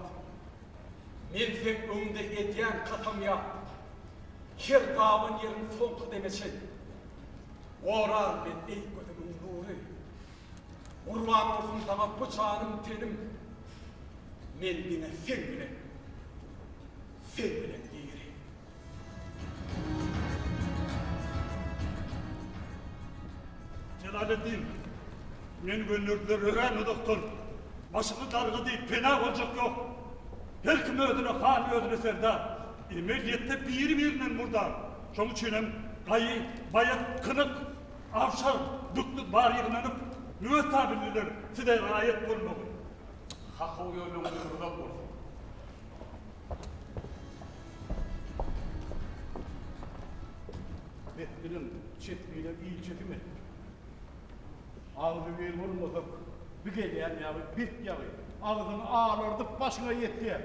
Men seň öňüňde edýän kasam ýat. Her gaban ýeriň soňky deme çen. Gorar men eý gözümiň nury. Gurban bolsun saňa bu janym tenim. Men diňe seň bilen, seň bilen diri. Jelaleddin, meni gönderdiler örän uzakdan. Başymy dargady, pena boljak ýok. Her kim özüne han, özüne serdar. Emel ýetse biri-birinden murdar. Şoň üçinem gaýy, baýat, kynyk, awşar, bükli bar ýygnanyp, nöwet size raýat bolmagy. Hakyň ýoluňyz uzak bolsun. Betbiliň, çetbile ilçisi men. Agzybir bolmasak, bi gelýän ýagy bet ýagy, agzyňy alardyp başyňa ýetýär.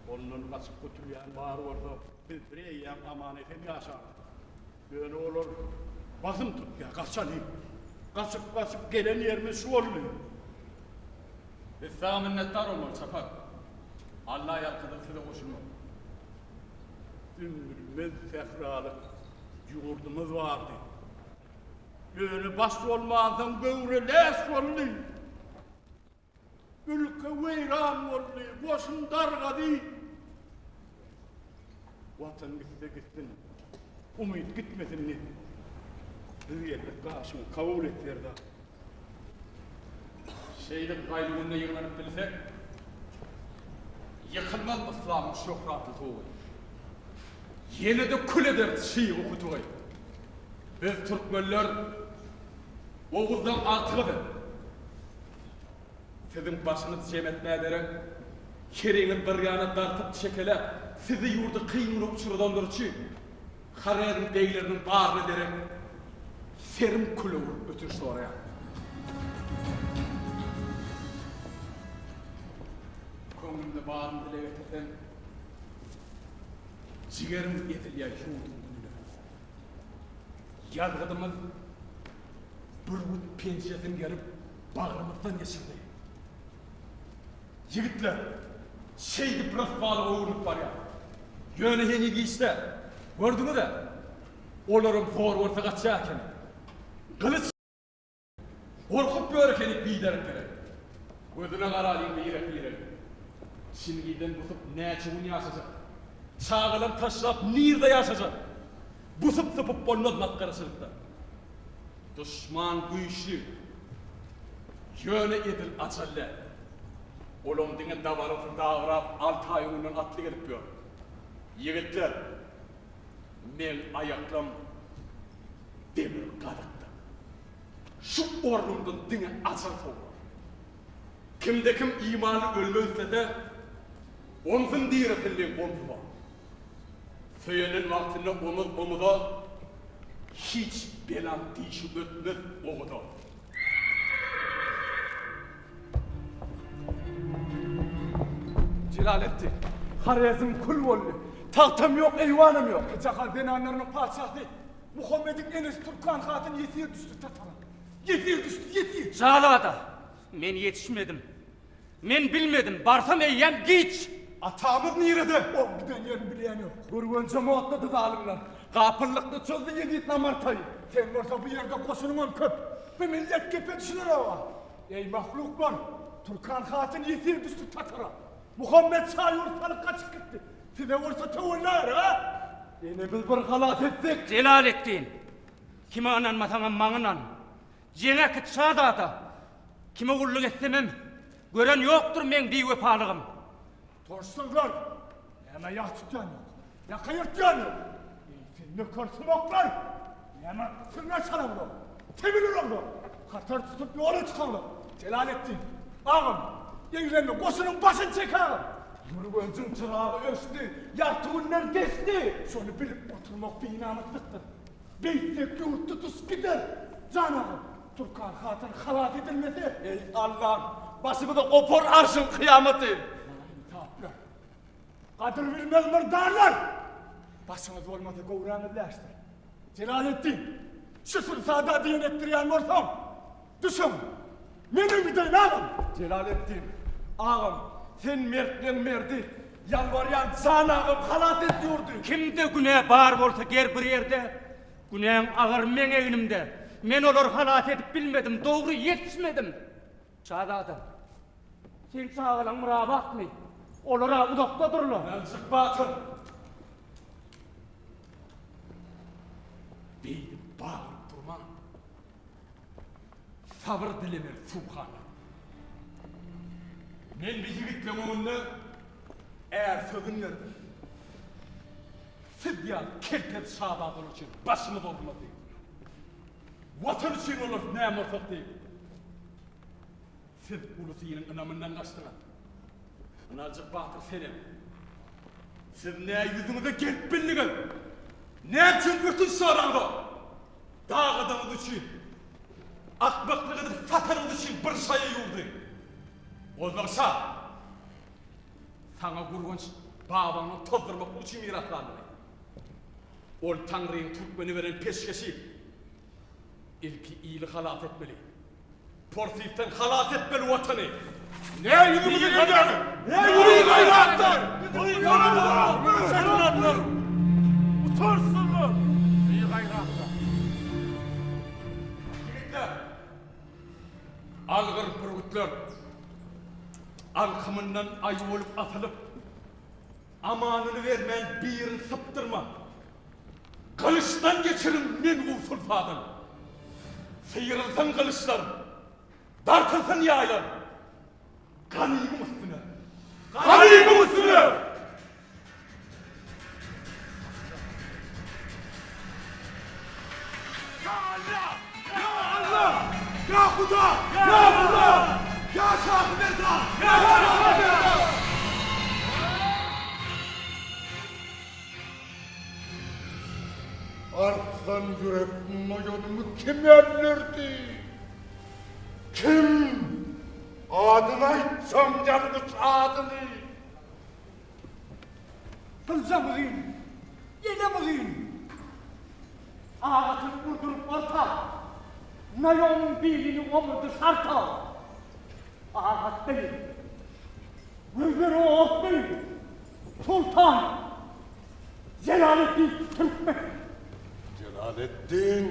Ondan gaçyp gutulýan bar bolsa, biz bireýýäm aman-esen ýaşardyk. Ýöne olar basym tutýar, gaçaly. Gaçyp-gaçyp gelen ýerimiz şu boldy. Biz saňa minnetdar bolmaly, Çapar. Alla ýalkasyn size goşulmak. Ümmülmez sähralyk ýurdumyz bardy. Ýöne baş bolmansoň göwre läş boldy. Ülke weýran boldy, goşun dargady. Watan gitse gitsin, umyt gitmesin diýip, biz geldik gaşyňy kabul et serdar. Şeýdip gaýly günde ýygnanyp bilsek, ýykylmaz yslamyň şöhratly tugy. Ýene-de kül ederis şygy hutugy. Biz türkmenler Oguzdan agtygydyr. Siziň başyňyz jem etmä derek, heriňiz bir ýana dartyp çekeläp, sizi ýurdy kyn güne uçradanlary üçin Horezm begleriniň baryna derek serim küle urup ötünç soraýan. Köňlümde baryny dile getirsem, jigerim ezilýär ýurduň gününe. Ýazgydymyz bürgüt penjesini gerip bagrymyzdan geçirdi. Ýigitler, şeýdip ryswalyga öwrülip barýar. Ýöne heniz giç däl. Gördüňiz-ä, olaram zor bolsa gaçýar ekeni. Gylyç Gorkup ýör ekenik biderek gerek. Gözüne garalyň birek-birek. Çingizden busup näçe gün ýaşajak. Çagalary taşlap nirde ýaşajak. Busup sypyp bolmaz masgaraçylykdan. Duşman güýçli. Ýöne edil ajal däl. Olam diňe dabarasy dagrap alty aý öňünden atly gezip ýör. Ýigitler, meň aýaklam demir gazykda. Şu ornumdan diňe ajal sowrar. Kimde-kim imanly ölmek islese, omzun diresin meň omzuma. Söýenen wagtynda omuz omuza, hiç belaň dişi ötmez oguza. Jelaletdin, Horezm kül boldy. Tagtam ýok, eýwanam ýok. Jahan zenanlarynyň patyşasy. Muhammediň enesi Türkan hatyn ýesir düşdi tatara. Ýesir düşdi, ýesir! Şazada, men ýetişmedim. Men bilmedim, barsam eýýäm giç! Atamyz nirede? Oň giden ýerini bilýän ýok. Gürgenjem otlady zalymlar. Gapyllykda çozdy Ýezit namartaý. Sen bolsa bu ýerde goşunyňam köp. Bu millet gepe düşüner-owa. Eý, mahluklar! Türkan hatyn ýesir düşdi tatara. Muhammet şa ýurt salyp gaçyp gitdi. Size bolsa töwella gerek, a? Enemiz bir halas etsek. Jelaletdin, kime ynanmasaňam maňa ynan. Jeň äkit şazada. Kime gulluk etsemem, gören ýokdur meň biwepalygym. Torşsuzlar! Näme ýag tutýan ýok, ýaka ýyrtýan ýok. Eý, siz nöker sumaklar! Näme süňňe çalaňzok, tebil uraňzok, hatar tutup ýola çykaňzok. Jelaletdin, agam, eglenme, goşunyň başyny çek agam! Ürgenjiň çyragy öçdi, ýagty günler geçdi. Şony bilip oturmak binamyslykdyr. Beýtsek ýurt tutuş gider. Jan agam, Türkan hatyn halas edilmese. Eý, Allam, başymyza gopar arşyň kyýamaty. Naýyntaplar, gadyr bilmez myrdarlar! Başyňyz bolmasa göwräňiz läşdir. Jelaletdin, şu sülsada diýen etdirýän bolsaň, düşüň! Menem gideýin, agam! Jelaletdin, agam, sen mertleň merdi, ýalbarýan, jan agam, halas et ýurdy! Kimde günä bar bolsa ger bir ýerde, günäň agyr meň egnimde. Men olary halas edip bilmedim, dogry ýetişmedim. Şazada, seň çagalaň murabatmy? Olar-a uzakdadyrlar. Naljyk batyr! Beýdip bagyryp durman, sabyr dilemeli Suwhandan. Men bi ýigitleň öňünde är sözüni berdim. Siz ýaly kelpez şazadalar üçin başymyz ogurlady. Watan üçin bolarys näme bolsak diýip. Siz ulus iliň ynamyndan gaçdyňyz. Ynaljyk batyr senem. Siz nä ýüzüňize gelip bildiňiz? Näme üçin ötünç soraňzok? Dagadanyňyz üçin, akmaklyk edip satanyňyz üçin bir şaýa ýurdy. Bozlak şa, saňa Gürgenç babaňdan tozdurmaklyk üçin miras galdymy? Ol Taňryň türkmene beren peşgeşi. Ilki ili halas etmeli. Porsysdan halas etmeli watany. Ne ýüzümizi gelýär? Ne ýüzümizi gaýratlar? Utanmadylar. Utansynlar. Bigaýratlar. Ýigitler. Algyr bürgütler. Alkymyndan aýy bolup asylyp, amanyny bermän birini sypdyrma. Gylyçdan geçiriň men usulsadan. Syrylsyn gylyçlar, dartylsyn ýaýlar. Ganymyň üstüne! Ganymyň üstüne! Ýa Alla! Ýa Alla! Ýa Huda! Ýa Huda! Ýa Şahy Merdan! Ýa Şahy Merdan! Arslan ýürek noýonymy kim öldürdi? Kim? Adyny aýtsam ýalňyş adyny. Gyljam uzyn, elem uzyn. Agasyny urduryp orta, Naýonyň bilini omurdy şarta. Agat beý, gözleri otly, Soltan Jelaleddin Türkmen. Jelaleddin,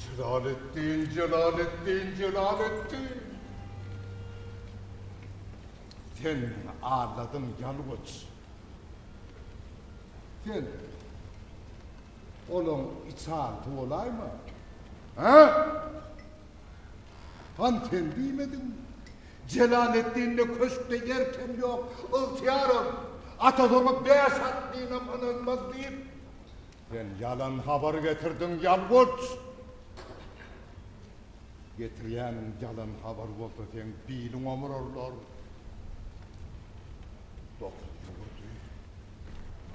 Jelaleddin, Jelaleddin, Jelaleddin. Sen meni aldadyň, ýalguç. Sen olaň içalysy bolaýma? Hä? Han sen diýmediňmi? Jelaleddinde köşkde erkem ýok, ygtyýaram, atasyna bäş atlynam ynanmaz diýip, sen ýalan habar getirdiň, ýalguç! Getirýäniň ýalan habar bolsa seň biliň omurarlar. Dokuz ýurdy,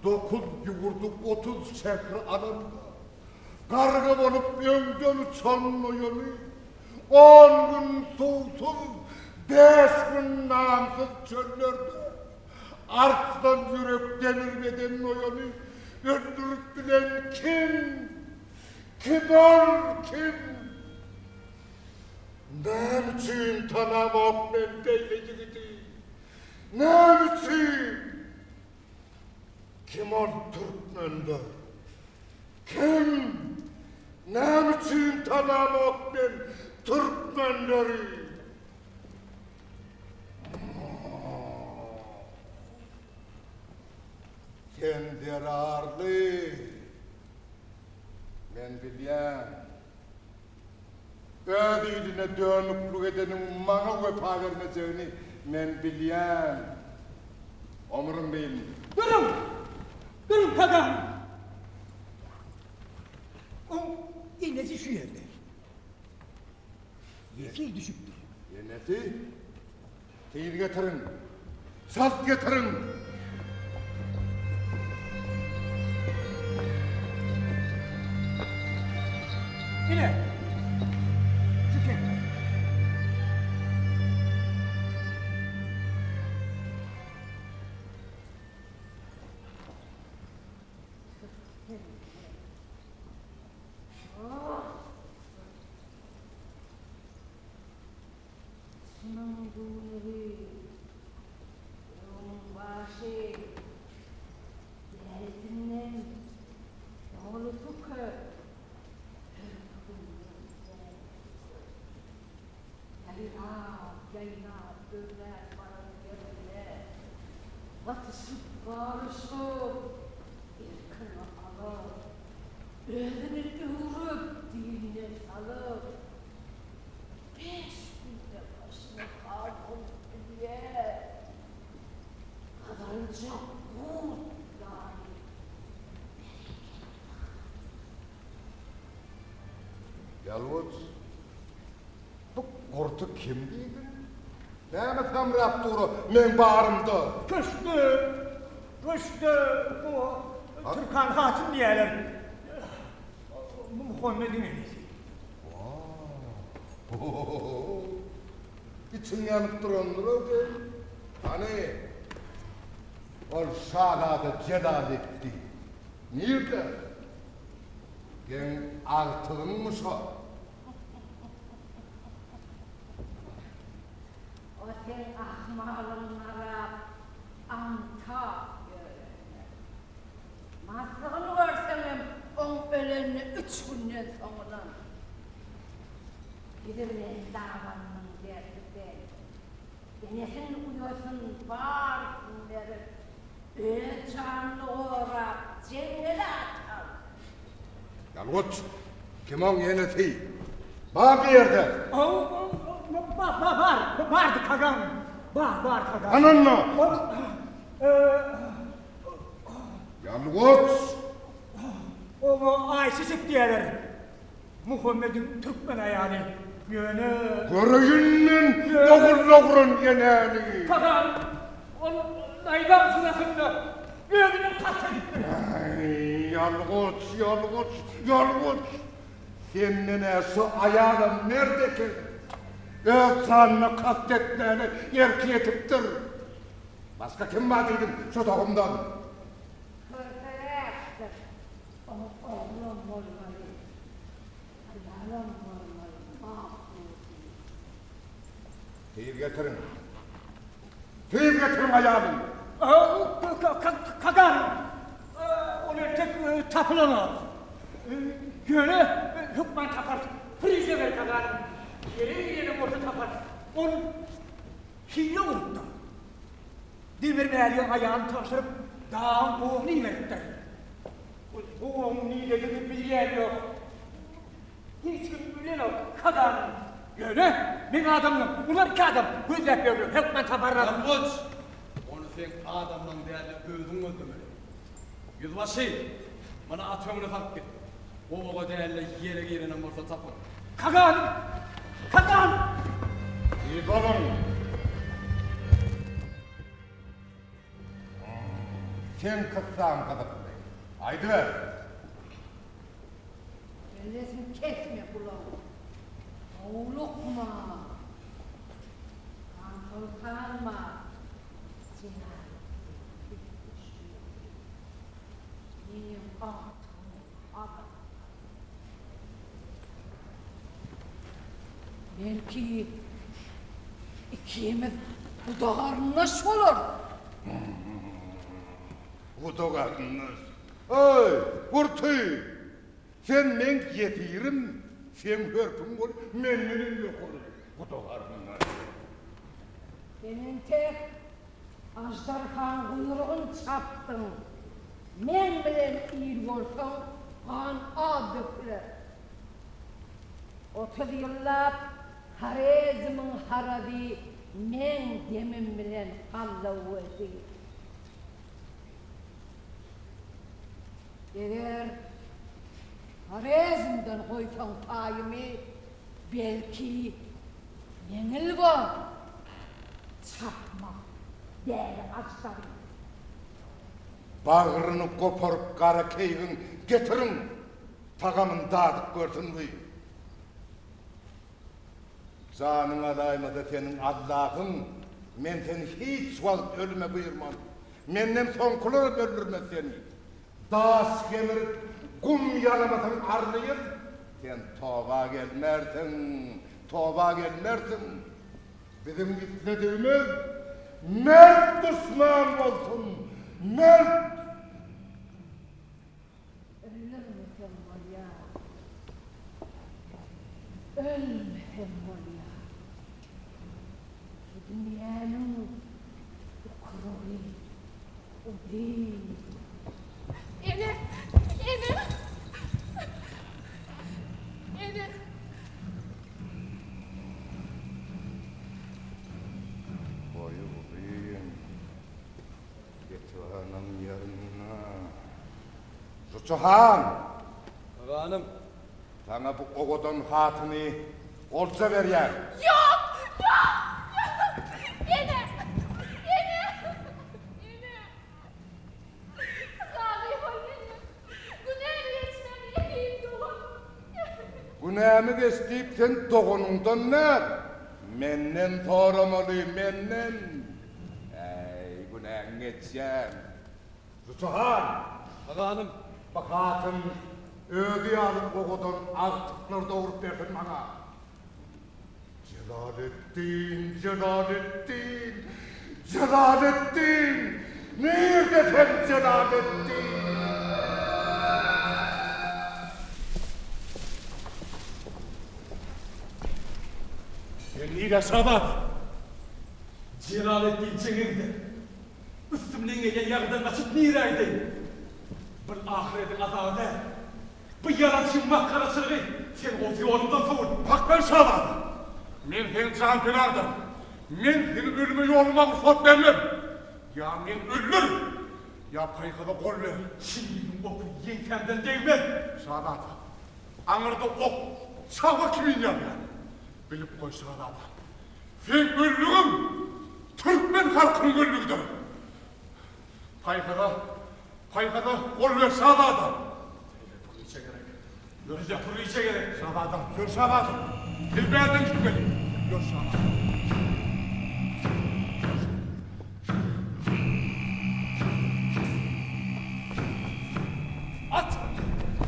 dokuz ýurdy 30 şähri alanda, Garga bolup öňden uçan noýony, On gün suwsuz, bäş gün nansyz çöllerde, Arslan ýürek demir beden noýony Öldürip bilen kim? Kim ol, kim? Näme üçin tanamok men beýle ýigidi? Näme üçin? Kim ol türkmenler? Kim? Näme üçin tanamok men türkmenleri? Sen zerarly. Men bilýän. Öz iline dönüklik edeniň maňa wepa bermejegini men bilýän. Omurym beýlini. Duruň! Duruň pagan! Oň enesi şu ýerde. Ýesir düşüpdir. Enesi? Tiz getiriň! Çalt getiriň! Ine, şu kempir. Şunuň göwnügi, ýüreginiň başy dälisinden dolusy köp, hörpüginden dälisi köp. Ýaýrap, ýaýnap gözlän baran ýerinde gatyşyp-garyşyp, erkiňi alyp, özüni öwrüp, diline salyp, Beş günde başyna han bolup bilýär. Gazanjak gurt ýaly bereket bar. Ýalwuç, bu gurty kim diýdiň? Näme samrap dur-a meň barymda? Köşkde, köşkde bu Türkan hatyn diýýärler. Muhammediň enesi. Wah! Içiň ýanyp durandyr-a seň. Hany, ol şazada Jelaletdin nirde? Seň agtygyňmy şo? O seň ahmalyňy garap, aňtap ýörendir. Maslygyny görseňem, oň ölenine üç günden soňulan. Bizi bilen dabanynyň derdi sen. Enesin, uýasyn, barysyny berip, öz janyny gorap, jeňňele at aldy. Ýalguç, kim oň enesi? Bar bu ýerde! Bar, bar, bardy kagan. Bar, bar kagan. Hany onda? Ol, Ýalguç! Oňa Aýçiçek diýerler. Muhammediň türkmen aýaly. Ýöne. Göreýin men ogul dogran enäni. Kagan, ol naýzaň syrasynda özüne kast edipdir. Aý, Ýalguç, Ýalguç, Ýalguç! Senden-ä şu aýalam mert eken. Öz janyna kast etmäne erki ýetipdir. Başga kim bar diýdim şu tohumdan? Körperäkdir. Oň oglam bolmaly, aýalam bolmaly, Mahmydy. Tiz getiriň. Tiz getiriň aýalyny. Kagan, ol ertek tapylanok. Ýöne hökman taparys. Puryja ber Kagan. Ýere girenem bolsa taparys. Ol hile gurupdyr. Demir Mäligiň aýalyny tabşyryp, dagyň gowagyna iberipdir. Ol gowagyň niredigini bilýän ýok. Hiç kim bilenok, Kagan. Ýöne meň adamlarym, bular iki adam, gözläp ýörler, hökman taparlar. Ýalňyş! Ony seň adamlaň däl-de, özüň gözlemeli. Ýüzbaşy, muny at öňüne salyp git. Gowaga däl-de, ýere girenem bolsa tapyň. Kagan! Kagan! Tiz boluň! Seň kyssaň gyzykly. Aýdyber! Kellesini kesme gulagyň. Howlukma. Han soltanma. Jelaletdin üýtgeşikdi. Menem agtygym Abat. Belki, ikimiz guda-garyndaş bolarys. Guda-garyndaş? Eý, Gurty! Sen meň ýesirim, seň hörpüň bol mendenem ýokary, guda-garyndaş. Sen entek aždarhaň guýrugyny çapdyň. Meň bilen il bolsaň, gan az döküler. 30 ýyllap Horezmiň harazy meň demim bilen gallaw boldy. Eger Horezmden goýsaň paýymy, belki, ýeňil bor çapmak däli aždary. Bagryny goparyp gara keýigiň getiriň, tagamyny dadyp görsün bu. Janyň alaýmasa seniň Allahyň, men seni hiç wagt ölüme buýurman. Menden soňkular öldürmez seni. Daş gemirip, gum ýalamasaň arlyýyn, sen toba gelmersiň, toba gelmersiň. Biziň isledigimiz mert duşman bolsun, mert! Öldürmesem bolýar. Ölmesem bolýar. Bu dünýäniň ukrugy uzyn. Ene! Ene! Ene! Boýy uzyn. Ýetihanam ýerinde. Juçy han! Ganym. Saňa bu owadan hatyny olja berýän. Ýok! Ýok! Ýok! Ene! Ene! Ene! Razy bol menden. Günämi geçmän eziz doganym. Günämi geç diýip sen doganyňdan däl, menden soramaly, menden. Äý, günäňi geçýän. Juçy han! Ganym. Bu hatyn özi ýaly owadan agtyklar dogrup bersin maňa. Jelaletdin, Jelaletdin, Jelaletdin! Nirde sen, Jelaletdin? Sen nirä Şabat? Jelaletdin jeňe gider. Üstümden gelýän ýagydan gaçyp nirä gideýin? Bir ahyrediň azaby däl. Bu ýalançyň masgaraçylygy sen gowsy ýolumdan sowul. Saklan şazada! Men seň janpenaňdyryn. Men seni ölüme ýollamaga rugsat bermem. Ýa meni öldür, ýa paýhasa gol ber. Çingiziň oky ýeňsämden degmez. Şazada, aňyrda ok çabga kimin ýanýar. Bilip goý şazada, Seň öllügiň türkmen halkynyň öllügidir. Paýhasa, paýhasa gol ber şazada. Bize puryja gerek. Bize puryja gerek. Şazada, ýör şazada. Biz bärden gitmeli. Ýör şazada. At!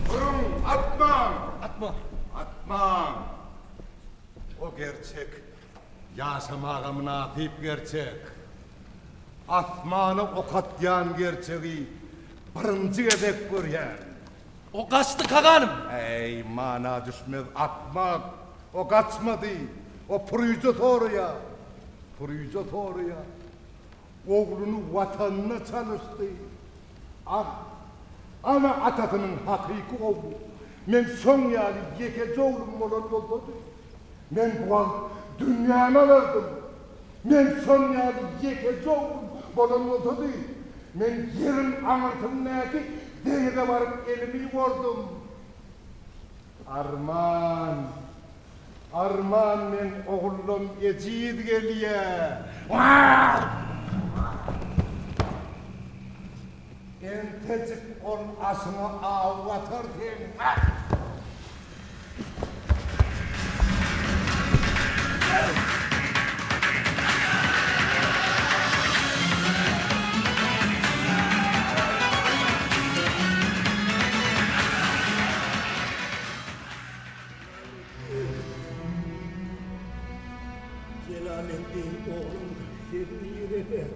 Duruň, atmaň! Atma! Atmaň! O gerçek, ýaşamaga mynasyp gerçek. Asmana ok atýan gerçegi birinji gezek görýän. O gaçdy kaganym. Äý, mana düşmez akmak. O gaçmady. O puryja soraýar. Puryja soraýar. Ogluny Watanyna çalyşdy. Ah, ana-atasynyň hakyky ogly. Men şoň ýaly ýekeje oglum bolan bolsady, men bu wagt dünýäni alardym. Men şoň ýaly ýekeje oglum bolan bolsady, men ýeriň aňyrsyndaky deňize baryp elimi ýuwardym. Arman, arman meň ogullam ejiz gelýä. Entejik ol aşyňa aw batar seň. Jelaleddin oglum, sen nirede?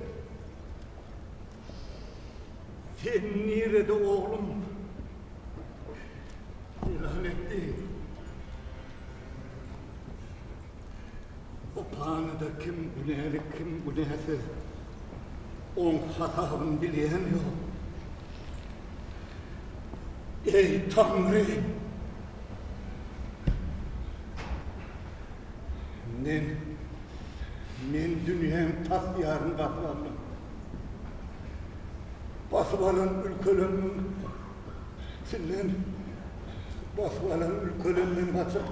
Sen nirede oglum? Jelaleddin. Bu panyda kim günäli, kim günäsiz, oň hasabyny bilýän ýok. Eý, Taňry! Men, men dünýäň tas ýaryny basyp aldym. Basyp alan ülkelerimiň içinden, basyp alan ülkelerimden gaçyp,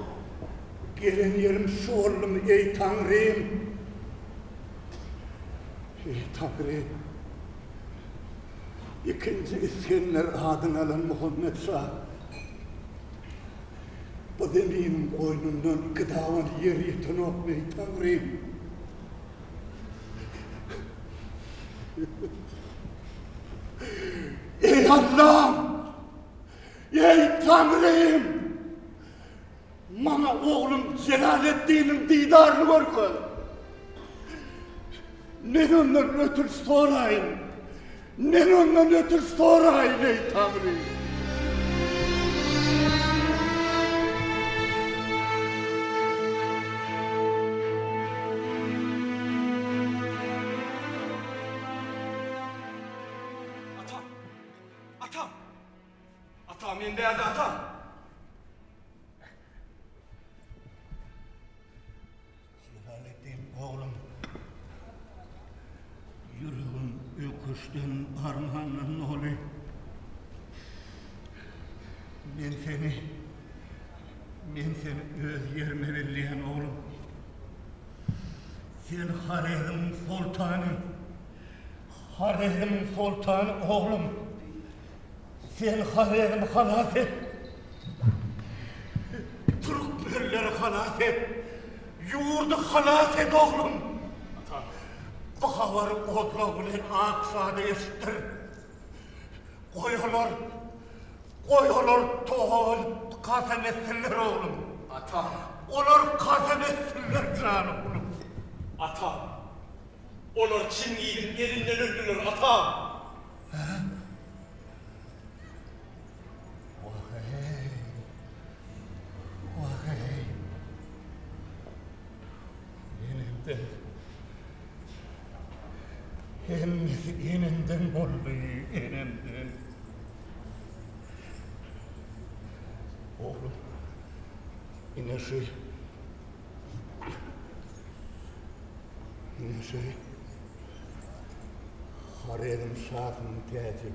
gelen ýerim şu boldumy, eý, Taňrym! Eý, Taňrym! Ikinji Isgender adyny alan Muhammet şa bu zeminiň goýnundan iki daban ýer ýetenokmy, eý, Taňrym? Eý, Allam! Eý, Taňrym! Maňa oglum Jelaleddiniň didaryny görkez. Men ondan ötünç soraýyn. Men ondan ötünç soraýyn, eý Taňrym. Atam! Atam! Atam, men bärde, atam! Jelaleddin oglum, ýüregim öküşden, armandan doly. Men seni, men seni öz ýerime belleýän oglum. Sen Horezmiň soltany, Horezmiň soltany oglum. Sen Horezmi halas et. Türkmenleri halas et. Ýurdy halas et oglum. Ata. Bu habary Odlag bilen Akşada eşitdir. Goý olar, goý olar toba bolup kasam etsinler oglum. Ata. Olar kasam etsinler jan oglum. Ata. Olar Çingiziň elinden öldüler ata. Hä? Wah-eý! Wah-eý! Enemden. Hemmesi enemden boldy, enemden. Oglum, ine şu Ine şu Horezm şasynyň täji.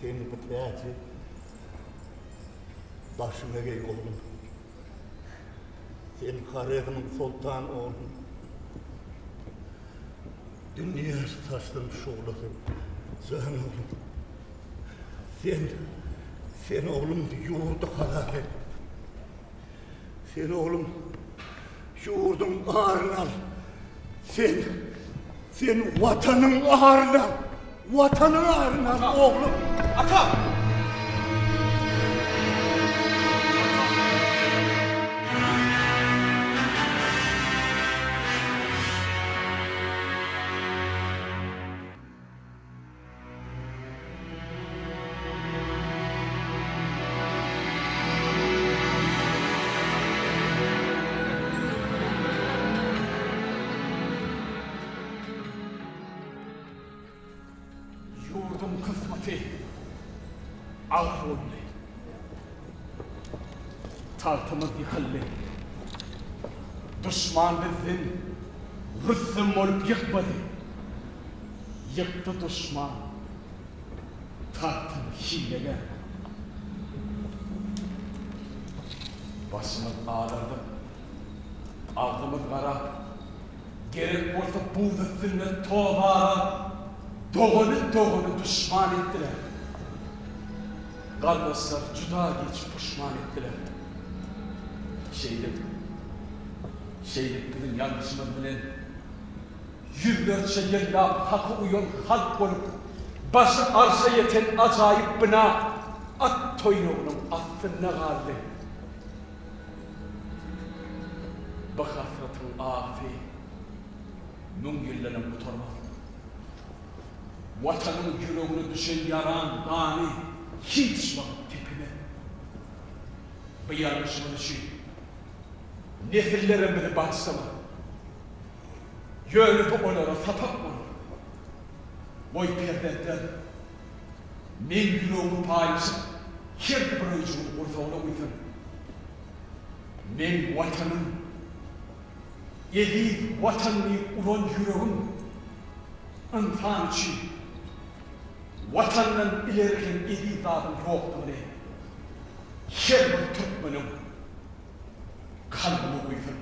Sen bu täji başyňa geý, oglum. Sen Horezmiň soltany, oglum. Dünýä saçsyn şuglasy, jan oglum. Sen, sen oglum ýurdy halas et. Sen oglum, ýurduň aryny al. Sen, sen Watanyň aryny al. Watanyň aryny al, oglum. Ata! Ýurduň kysmaty agyr boldy. Tagtymyz ýykyldy. Duşman bizden rüstem bolup ýykmady. Ýykdy duşman tagtyn hilegär. Başymyz alardyp, agzymyz garap, gerek bolsa buz üstünde toz arap, dogany dogany duşman etdiler. Gardaşlar juda geç puşman etdiler. Şeýdip, şeýdip biziň ýalňyşymyz bilen Ýüzlerçe ýyllap haka uýan halk bolup, başy arşa ýeten ajaýyp bina at toýnagynyň astynda galdy. Bu hasratyň agysy müň ýyldanam gutarmaz. Watanyň ýüregine düşen ýaran gany hiç wagt kepemez. Bu ýalňyşymyz üçin nesillerem bizi bagyşlamaz. Ýöne bu olara sapak bolar. Goý perzentler meň ýüregimi paýlaşyp hersi bir öýjügini gursagyna guýsun. Meň Watanym, eziz Watan diýip uran ýüregim ynsan üçin Watandan ileri hem eziz zadyň ýokdugyny her bir türkmeniň kalbyna guýsun.